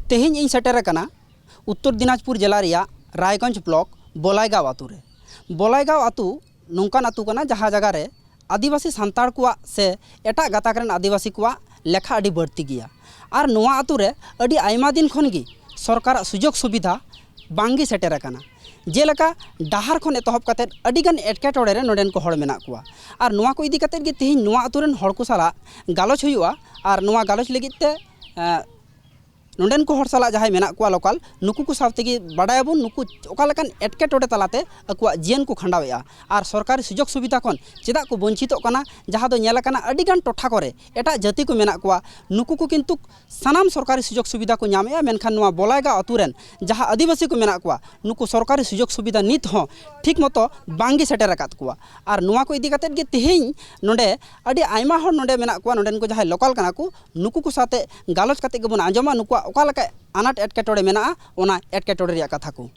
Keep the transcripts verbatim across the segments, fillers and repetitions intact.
ᱛᱮᱦᱮᱧ ᱤᱧ ᱥᱮᱴᱮᱨ ᱟᱠᱟᱱᱟ ᱩᱛᱛᱚᱨ ᱫᱤᱱᱟᱡᱽᱯᱩᱨ ᱡᱮᱞᱟ ᱨᱮᱭᱟᱜ ᱨᱟᱭᱜᱚᱸᱡᱽ ᱵᱞᱚᱠ ᱵᱚᱞᱟᱭᱜᱟᱸᱣ ᱟᱛᱳ ᱨᱮ᱾ ᱵᱚᱞᱟᱭᱜᱟᱸᱣ ᱟᱛᱳ ᱱᱚᱝᱠᱟᱱ ᱟᱛᱳ ᱠᱟᱱᱟ, ᱡᱟᱦᱟᱸ ᱡᱟᱭᱜᱟ ᱨᱮ ᱟᱹᱫᱤᱵᱟᱹᱥᱤ ᱥᱟᱱᱛᱟᱲ ᱠᱚᱣᱟᱜ ᱥᱮ ᱮᱴᱟᱜ ᱜᱟᱛᱟᱠ ᱨᱮᱱ ᱟᱹᱫᱤᱵᱟᱹᱥᱤ ᱠᱚᱣᱟᱜ ᱞᱮᱠᱷᱟ ᱟᱹᱰᱤ ᱵᱟᱹᱲᱛᱤ ᱜᱮᱭᱟ᱾ ᱟᱨ ᱱᱚᱣᱟ ᱟᱛᱳ ᱨᱮ ᱟᱹᱰᱤ ᱟᱭᱢᱟ ᱫᱤᱱ ᱠᱷᱚᱱ ᱜᱮ ᱥᱚᱨᱠᱟᱨᱟᱜ ᱥᱩᱡᱳᱜᱽ ᱥᱩᱵᱤᱫᱷᱟ ᱵᱟᱝ ᱜᱮ ᱥᱮᱴᱮᱨ ᱟᱠᱟᱱᱟ᱾ ᱡᱮᱞᱮᱠᱟ, ᱰᱟᱦᱟᱨ ᱠᱷᱚᱱ ᱮᱛᱚᱦᱚᱵ ᱠᱟᱛᱮᱫ ᱟᱹᱰᱤᱜᱟᱱ ᱮᱴᱠᱮᱴᱚᱬᱮ ᱨᱮ ᱱᱚᱰᱮᱱ ᱠᱚ ᱦᱚᱲ ᱢᱮᱱᱟᱜ ᱠᱚᱣᱟ᱾ ᱟᱨ ᱱᱚᱣᱟ ᱠᱚ ᱤᱫᱤ ᱠᱟᱛᱮᱫ ᱜᱮ ᱛᱮᱦᱮᱧ ᱱᱚᱣᱟ ᱟᱛᱳ ᱨᱮᱱ ᱦᱚᱲ ᱠᱚ ᱥᱟᱞᱟᱜ ᱜᱟᱞᱚᱪ ᱦᱩᱭᱩᱜᱼᱟ᱾ ᱟᱨ ᱱᱚᱣᱟ ᱜᱟᱞᱚᱪ ᱞᱟᱹᱜᱤᱫ ᱛᱮ, ᱮᱸ, ᱱᱚᱰᱮᱱ ᱠᱚ ᱦᱚᱲ ᱥᱟᱞᱟᱜ ᱡᱟᱦᱟᱸᱭ ᱢᱮᱱᱟᱜ ᱠᱚᱣᱟ ᱞᱳᱠᱟᱞ, ᱱᱩᱠᱩ ᱠᱚ ᱥᱟᱶ ᱛᱮᱜᱮ ᱵᱟᱰᱟᱭᱟᱵᱚᱱ ᱱᱩᱠᱩ ᱚᱠᱟ ᱞᱮᱠᱟᱱ ᱮᱴᱠᱮᱴᱚᱬᱮ ᱛᱟᱞᱟᱛᱮ ᱟᱠᱚᱣᱟᱜ ᱡᱤᱭᱚᱱ ᱠᱚ ᱠᱷᱟᱸᱰᱟᱣᱮᱫᱼᱟ ᱟᱨ ᱥᱚᱨᱠᱟᱨᱤ ᱥᱩᱡᱳᱜᱽ ᱥᱩᱵᱤᱫᱷᱟ ᱠᱷᱚᱱ ᱪᱮᱫᱟᱜ ᱠᱚ ᱵᱚᱧᱪᱤᱛᱚᱜ ᱠᱟᱱᱟ, ᱡᱟᱦᱟᱸ ᱫᱚ ᱧᱮᱞ ᱟᱠᱟᱱᱟ ᱟᱹᱰᱤᱜᱟᱱ ᱴᱚᱴᱷᱟ ᱠᱚᱨᱮ ᱮᱴᱟᱜ ᱡᱟᱹᱛᱤ ᱠᱚ ᱢᱮᱱᱟᱜ ᱠᱚᱣᱟ, ᱱᱩᱠᱩ ᱠᱚ ᱠᱤᱱᱛᱩ ᱥᱟᱱᱟᱢ ᱥᱚᱨᱠᱟᱨᱤ ᱥᱩᱡᱳᱜᱽ ᱥᱩᱵᱤᱫᱷᱟ ᱠᱚ ᱧᱟᱢᱮᱫᱼᱟ, ᱢᱮᱱᱠᱷᱟᱱ ᱱᱚᱣᱟ ᱵᱚᱞᱟᱭᱜᱟᱸᱣ ᱟᱛᱳ ᱨᱮᱱ ᱡᱟᱦᱟᱸ ᱟᱹᱫᱤᱵᱟᱹᱥᱤ ᱠᱚ ᱢᱮᱱᱟᱜ ᱠᱚᱣᱟ, ᱱᱩᱠᱩ ᱥᱚᱨᱠᱟᱨᱤ ᱥᱩᱡᱳᱜᱽ ᱥᱩᱵᱤᱫᱷᱟ ᱱᱤᱛ ᱦᱚᱸ ᱴᱷᱤᱠ ᱢᱚᱛᱚ ᱵᱟᱝ ᱜᱮ ᱥᱮᱴᱮᱨ ᱟᱠᱟᱫ ᱠᱚᱣᱟ᱾ ᱟᱨ ᱱᱚᱣᱟ ᱠᱚ ᱤᱫᱤ ᱠᱟᱛᱮᱫ ᱜᱮ ᱛᱮᱦᱮᱧ ᱱᱚᱰᱮ ᱟᱹᱰᱤ ᱟᱭᱢᱟ ᱦᱚᱲ ᱱᱚᱰᱮ ᱢᱮᱱᱟᱜ ᱠᱚᱣᱟ, ᱱᱚᱰᱮᱱ ᱠᱚ ᱡᱟᱦᱟᱸᱭ ᱞᱳᱠᱟᱞ ᱠᱟᱱᱟ ᱠᱚ, ᱱᱩᱠᱩ ᱠᱚ ᱥᱟᱶᱛᱮ ᱜᱟᱞᱚᱪ ᱠᱟᱛᱮᱫ ᱜᱮᱵᱚᱱ ᱟᱸᱡᱚᱢᱟ ᱱᱩᱠᱩᱣᱟᱜ ᱚᱠᱟ ᱞᱮᱠᱟ ᱟᱱᱟᱴ ᱮᱴᱠᱮᱴᱚᱬᱮ ᱢᱮᱱᱟᱜᱼᱟ, ᱚᱱᱟ ᱮᱴᱠᱮᱴᱚᱬᱮ ᱨᱮᱭᱟᱜ ᱠᱟᱛᱷᱟ ᱠᱚ᱾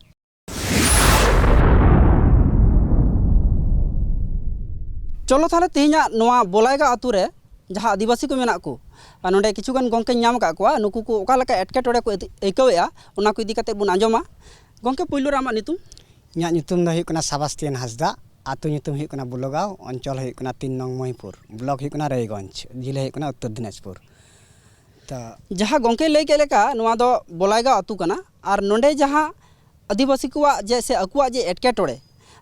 ᱪᱚᱞᱚ ᱛᱟᱦᱞᱮ ᱛᱮᱦᱮᱧᱟᱜ ᱱᱚᱣᱟ ᱵᱚᱞᱟᱭᱜᱟᱸᱣ ᱟᱛᱳ ᱨᱮ ᱡᱟᱦᱟᱸ ᱟᱹᱫᱤᱵᱟᱹᱥᱤ ᱠᱚ ᱢᱮᱱᱟᱜ ᱠᱚ, ᱟᱨ ᱱᱚᱰᱮ ᱠᱤᱪᱷᱩ ᱜᱟᱱ ᱜᱚᱢᱠᱮᱧ ᱧᱟᱢ ᱟᱠᱟᱫ ᱠᱚᱣᱟ, ᱱᱩᱠᱩ ᱠᱚ ᱚᱠᱟ ᱞᱮᱠᱟ ᱮᱴᱠᱮᱴᱚᱬᱮ ᱠᱚ ᱟᱹᱭᱠᱟᱹᱣᱮᱫᱼᱟ, ᱚᱱᱟ ᱠᱚ ᱤᱫᱤ ᱠᱟᱛᱮᱫ ᱵᱚᱱ ᱟᱸᱡᱚᱢᱟ᱾ ᱜᱚᱢᱠᱮ, ᱯᱳᱭᱞᱳ ᱨᱮ ᱟᱢᱟᱜ ᱧᱩᱛᱩᱢ? ᱤᱧᱟᱹᱜ ᱧᱩᱛᱩᱢ ᱫᱚ ᱦᱩᱭᱩᱜ ᱠᱟᱱᱟ ᱥᱟᱵᱟᱥᱛᱤᱭᱟᱱ ᱦᱟᱸᱥᱫᱟ᱾ ᱟᱹᱛᱩ ᱧᱩᱛᱩᱢ ᱦᱩᱭᱩᱜ ᱠᱟᱱᱟ ᱵᱩᱞᱟᱹᱜᱟᱸᱣ, ᱚᱧᱪᱚᱞ ᱦᱩᱭᱩᱜ ᱠᱟᱱᱟ ᱛᱤᱱ ᱱᱚᱝ ᱢᱚᱦᱤᱯᱩᱨ, ᱵᱞᱚᱠ ᱦᱩᱭᱩᱜ ᱠᱟᱱᱟ ᱨᱟᱭᱜᱚᱸᱡᱽ, ᱡᱮᱞᱟ ᱦᱩᱭᱩᱜ ᱠᱟᱱᱟ ᱩᱛᱛᱚᱨ ᱫᱤᱱᱟᱡᱽᱯᱩᱨ᱾ ᱛᱚ ᱡᱟᱦᱟᱸ ᱜᱚᱢᱠᱮᱭ ᱞᱟᱹᱭ ᱠᱮᱫ ᱞᱮᱠᱟ, ᱱᱚᱣᱟ ᱫᱚ ᱵᱚᱞᱟᱭᱜᱟᱸᱣ ᱟᱹᱛᱩ ᱠᱟᱱᱟ᱾ ᱟᱨ ᱱᱚᱰᱮ ᱡᱟᱦᱟᱸ ᱟᱹᱫᱤᱵᱟᱹᱥᱤ ᱠᱚᱣᱟᱜ ᱡᱮ ᱥᱮ ᱟᱠᱚᱣᱟᱜ ᱡᱮ ᱮᱴᱠᱮᱴᱚᱬᱮ,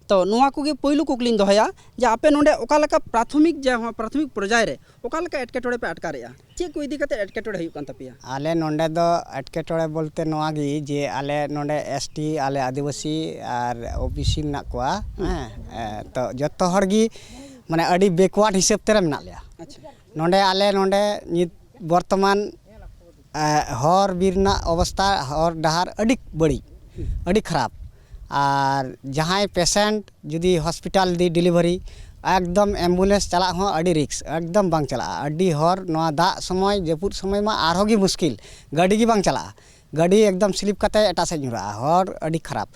ᱛᱚ ᱱᱚᱣᱟ ᱠᱚᱜᱮ ᱯᱳᱭᱞᱳ ᱠᱩᱠᱞᱤᱧ ᱫᱚᱦᱚᱭᱟ ᱡᱮ ᱟᱯᱮ ᱱᱚᱰᱮ ᱚᱠᱟ ᱞᱮᱠᱟ ᱯᱨᱟᱛᱷᱚᱢᱤᱠ, ᱡᱟᱦᱟᱸ ᱯᱨᱟᱛᱷᱚᱢᱤᱠ ᱯᱚᱨᱡᱟᱭ ᱨᱮ ᱚᱠᱟ ᱞᱮᱠᱟ ᱮᱴᱠᱮᱴᱚᱬᱮ ᱯᱮ ᱟᱴᱠᱟᱨᱮᱜᱼᱟ? ᱪᱮᱫ ᱠᱚ ᱤᱫᱤ ᱠᱟᱛᱮ ᱮᱴᱠᱮᱴᱚᱬᱮ ᱦᱩᱭᱩᱜ ᱠᱟᱱ ᱛᱟᱯᱮᱭᱟ? ᱟᱞᱮ ᱱᱚᱰᱮ ᱫᱚ ᱮᱴᱠᱮᱴᱚᱬᱮ ᱵᱚᱞᱛᱮ ᱱᱚᱣᱟ ᱜᱮ ᱡᱮ ᱟᱞᱮ ᱱᱚᱰᱮ ᱮᱥ ᱴᱤ, ᱟᱞᱮ ᱟᱹᱫᱤᱵᱟᱹᱥᱤ ᱟᱨ ᱳ ᱵᱤ ᱥᱤ ᱢᱮᱱᱟᱜ ᱠᱚᱣᱟ, ᱦᱮᱸ, ᱮ, ᱛᱚ ᱡᱚᱛᱚ ᱦᱚᱲ ᱜᱮ ᱢᱟᱱᱮ ᱟᱹᱰᱤ ᱵᱮᱠᱣᱟᱨᱰ ᱦᱤᱥᱟᱹᱵ ᱛᱮᱞᱮ ᱢᱮᱱᱟᱜ ᱞᱮᱭᱟ᱾ ᱟᱪᱪᱷᱟ᱾ ᱱᱚᱰᱮ ᱟᱞᱮ ᱱᱚᱰᱮ ᱱᱤᱛ ᱵᱚᱨᱛᱚᱢᱟᱱ, ᱮ, ᱦᱚᱨ ᱵᱤᱨ ᱨᱮᱱᱟᱜ ᱚᱵᱚᱥᱛᱟ, ᱦᱚᱨ ᱰᱟᱦᱟᱨ ᱟᱹᱰᱤ ᱵᱟᱹᱲᱤᱡ, ᱟᱹᱰᱤ ᱠᱷᱟᱨᱟᱯ᱾ ᱟᱨ ᱡᱟᱦᱟᱸᱭ ᱯᱮᱥᱮᱱᱴ ᱡᱩᱫᱤ ᱦᱚᱥᱯᱤᱴᱟᱞ ᱤᱫᱤ ᱰᱮᱞᱤᱵᱷᱟᱨᱤ, ᱮᱠᱫᱚᱢ ᱮᱢᱵᱩᱞᱮᱱᱥ ᱪᱟᱞᱟᱜ ᱦᱚᱸ ᱟᱹᱰᱤ ᱨᱤᱠᱥ, ᱮᱠᱫᱚᱢ ᱵᱟᱝ ᱪᱟᱞᱟᱜᱼᱟ᱾ ᱟᱹᱰᱤ ᱦᱚᱨ, ᱱᱚᱣᱟ ᱫᱟᱜ ᱥᱚᱢᱚᱭ, ᱡᱟᱹᱯᱩᱫ ᱥᱚᱢᱚᱭ ᱢᱟ ᱟᱨᱦᱚᱸ ᱜᱮ ᱢᱩᱥᱠᱤᱞ, ᱜᱟᱹᱰᱤ ᱜᱮ ᱵᱟᱝ ᱪᱟᱞᱟᱜᱼᱟ, ᱜᱟᱹᱰᱤ ᱮᱠᱫᱚᱢ ᱥᱞᱤᱯ ᱠᱟᱛᱮ ᱮᱴᱟᱜ ᱥᱮᱫ ᱧᱩᱨᱟᱜᱼᱟ, ᱦᱚᱨ ᱟᱹᱰᱤ ᱠᱷᱟᱨᱟᱯ᱾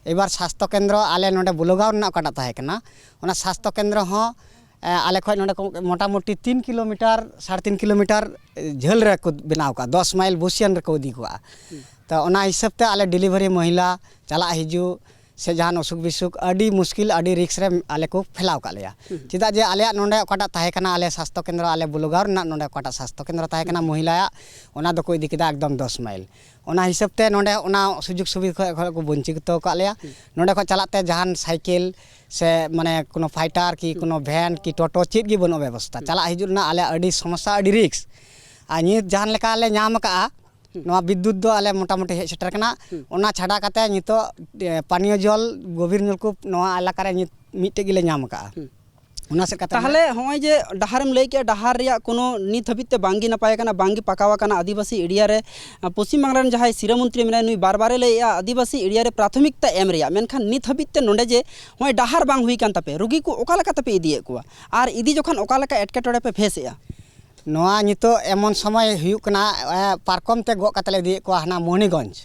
ᱮᱵᱟᱨ ᱥᱟᱥᱛᱷᱚ ᱠᱮᱱᱫᱨᱚ ᱟᱞᱮ ᱱᱚᱰᱮ ᱵᱩᱞᱟᱹᱜᱟᱸᱣ ᱨᱮᱱᱟᱜ ᱚᱠᱟᱴᱟᱜ ᱛᱟᱦᱮᱸ ᱠᱟᱱᱟ, ᱚᱱᱟ ᱥᱟᱥᱛᱷᱚ ᱠᱮᱱᱫᱨᱚ ᱦᱚᱸ ᱟᱞᱮ ᱠᱷᱚᱱ ᱱᱚᱰᱮ ᱠᱚ ᱢᱚᱴᱟᱢᱩᱴᱤ ᱛᱤᱱ ᱠᱤᱞᱳᱢᱤᱴᱟᱨ, ᱥᱟᱲᱮ ᱛᱤᱱ ᱠᱤᱞᱳᱢᱤᱴᱟᱨ ᱡᱷᱟᱹᱞ ᱨᱮᱠᱚ ᱵᱮᱱᱟᱣ ᱠᱟᱜᱼᱟ, ᱫᱚᱥ ᱢᱟᱭᱤᱞ ᱵᱩᱥᱤᱭᱟᱱ ᱨᱮᱠᱚ ᱤᱫᱤ ᱠᱚᱣᱟ᱾ ᱛᱚ ᱚᱱᱟ ᱦᱤᱥᱟᱹᱵ ᱛᱮ ᱟᱞᱮ ᱰᱮᱞᱤᱵᱷᱟᱨᱤ ᱢᱚᱦᱤᱞᱟ ᱪᱟᱞᱟᱜ ᱦᱤᱡᱩᱜ ᱥᱮ ᱡᱟᱦᱟᱱ ᱚᱥᱩᱠ ᱵᱤᱥᱩᱠ ᱟᱹᱰᱤ ᱢᱩᱥᱠᱤᱞ, ᱟᱹᱰᱤ ᱨᱤᱠᱥ ᱨᱮ ᱟᱞᱮ ᱠᱚ ᱯᱷᱮᱞᱟᱣ ᱠᱟᱜ ᱞᱮᱭᱟ᱾ ᱪᱮᱫᱟᱜ ᱡᱮ ᱟᱞᱮᱭᱟᱜ ᱱᱚᱰᱮ ᱚᱠᱟᱴᱟᱜ ᱛᱟᱦᱮᱸ ᱠᱟᱱᱟ, ᱟᱞᱮ ᱥᱟᱥᱛᱷᱚ ᱠᱮᱱᱫᱨᱚ, ᱟᱞᱮ ᱵᱩᱞᱩᱜᱟᱸᱣ ᱨᱮᱱᱟᱜ ᱱᱚᱰᱮ ᱚᱠᱟᱴᱟᱜ ᱥᱟᱥᱛᱷᱚ ᱠᱮᱱᱫᱨᱚ ᱛᱟᱦᱮᱸ ᱠᱟᱱᱟ ᱢᱚᱦᱤᱞᱟᱭᱟᱜ, ᱚᱱᱟ ᱫᱚᱠᱚ ᱤᱫᱤ ᱠᱮᱫᱟ ᱮᱠᱫᱚᱢ ᱫᱚᱥ ᱢᱟᱭᱤᱞ᱾ ᱚᱱᱟ ᱦᱤᱥᱟᱹᱵ ᱛᱮ ᱱᱚᱰᱮ ᱚᱱᱟ ᱥᱩᱡᱳᱜᱽ ᱥᱩᱵᱤᱫᱷᱟ ᱠᱷᱚᱱ ᱠᱚ ᱵᱚᱧᱪᱤᱛ ᱟᱠᱟᱫ ᱞᱮᱭᱟ᱾ ᱱᱚᱰᱮ ᱠᱷᱚᱱ ᱪᱟᱞᱟᱜ ᱛᱮ ᱡᱟᱦᱟᱱ ᱥᱟᱭᱠᱮᱞ ᱥᱮ ᱢᱟᱱᱮ ᱠᱳᱱᱳ ᱯᱷᱟᱭᱴᱟᱨ ᱠᱤ ᱠᱳᱱᱳ ᱵᱷᱮᱱ ᱠᱤ ᱴᱳᱴᱳ ᱪᱮᱫ ᱜᱮ ᱵᱟᱹᱱᱩᱜᱼᱟ ᱵᱮᱵᱚᱥᱛᱷᱟ᱾ ᱪᱟᱞᱟᱜ ᱦᱤᱡᱩᱜ ᱨᱮᱱᱟᱜ ᱟᱞᱮ ᱟᱹᱰᱤ ᱥᱚᱢᱚᱥᱥᱟ, ᱟᱹᱰᱤ ᱨᱤᱠᱥ᱾ ᱟᱨ ᱱᱤᱛ ᱡᱟᱦᱟᱸ ᱞᱮᱠᱟ ᱞᱮ ᱧᱟᱢ ᱟᱠᱟᱫᱼᱟ, ᱱᱚᱣᱟ ᱵᱤᱫᱽᱭᱩᱛ ᱫᱚ ᱟᱞᱮ ᱢᱚᱴᱟᱢᱩᱴᱤ ᱦᱮᱡ ᱥᱮᱴᱮᱨ ᱠᱟᱱᱟ᱾ ᱚᱱᱟ ᱪᱷᱟᱰᱟ ᱠᱟᱛᱮ ᱱᱤᱛᱚᱜ, ᱮ, ᱯᱟᱱᱤᱭᱚ ᱡᱚᱞ, ᱜᱚᱵᱷᱤᱨ ᱱᱚᱞᱠᱩᱯ ᱱᱚᱣᱟ ᱮᱞᱟᱠᱟ ᱨᱮ ᱱᱤᱛ ᱢᱤᱫᱴᱮᱡ ᱜᱮᱞᱮ ᱧᱟᱢ ᱟᱠᱟᱫᱼᱟ᱾ ᱚᱱᱟ ᱥᱮᱫ ᱠᱟᱛᱮ ᱛᱟᱦᱚᱞᱮ ᱱᱚᱜᱼᱚᱭ ᱡᱮ ᱰᱟᱦᱟᱨᱮᱢ ᱞᱟᱹᱭ ᱠᱮᱜᱼᱟ, ᱰᱟᱦᱟᱨ ᱨᱮᱭᱟᱜ ᱠᱳᱱᱳ ᱱᱤᱛ ᱦᱟᱹᱵᱤᱡ ᱛᱮ ᱵᱟᱝᱜᱮ ᱱᱟᱯᱟᱭ ᱟᱠᱟᱱᱟ, ᱵᱟᱝᱜᱮ ᱯᱟᱠᱟᱣ ᱟᱠᱟᱱᱟ ᱟᱹᱫᱤᱵᱟᱹᱥᱤ ᱮᱨᱤᱭᱟ ᱨᱮ᱾ ᱟᱸ, ᱯᱚᱥᱪᱤᱢ ᱵᱟᱝᱞᱟ ᱨᱮᱱ ᱡᱟᱦᱟᱸᱭ ᱥᱤᱨᱟᱹ ᱢᱚᱱᱛᱨᱤ ᱢᱮᱱᱟᱭᱟ, ᱱᱩᱭ ᱵᱟᱨ ᱵᱟᱨᱮ ᱞᱟᱹᱭᱮᱜᱼᱟ ᱟᱹᱫᱤᱵᱟᱹᱥᱤ ᱮᱨᱤᱭᱟ ᱨᱮ ᱯᱨᱟᱛᱷᱚᱢᱤᱠᱛᱟ ᱮᱢ ᱨᱮᱭᱟᱜ, ᱢᱮᱱᱠᱷᱟᱱ ᱱᱤᱛ ᱦᱟᱹᱵᱤᱡ ᱛᱮ ᱱᱚᱰᱮ ᱡᱮ ᱱᱚᱜᱼᱚᱭ ᱰᱟᱦᱟᱨ ᱵᱟᱝ ᱦᱩᱭ ᱠᱟᱱ ᱛᱟᱯᱮ, ᱨᱩᱜᱤ ᱠᱚ ᱚᱠᱟ ᱞᱮᱠᱟ ᱛᱮᱯᱮ ᱤᱫᱤᱭᱮᱫ ᱠᱚᱣᱟ ᱟᱨ ᱤᱫᱤ ᱡᱚᱠᱷᱚᱱ ᱚᱠᱟ ᱞᱮᱠᱟ ᱮᱴᱠᱮᱴᱚᱬᱮ ᱯᱮ ᱯᱷᱮᱥ ᱮᱜᱼᱟ? ᱱᱚᱣᱟ ᱱᱤᱛᱚᱜ ᱮᱢᱚᱱ ᱥᱚᱢᱚᱭ ᱦᱩᱭᱩᱜ ᱠᱟᱱᱟ, ᱮ, ᱯᱟᱨᱠᱚᱢ ᱛᱮ ᱜᱚᱜ ᱠᱟᱛᱮ ᱞᱮ ᱤᱫᱤᱭᱮᱫ ᱠᱚᱣᱟ ᱦᱟᱱᱟ ᱢᱚᱦᱚᱱᱤᱜᱚᱸᱡᱽ,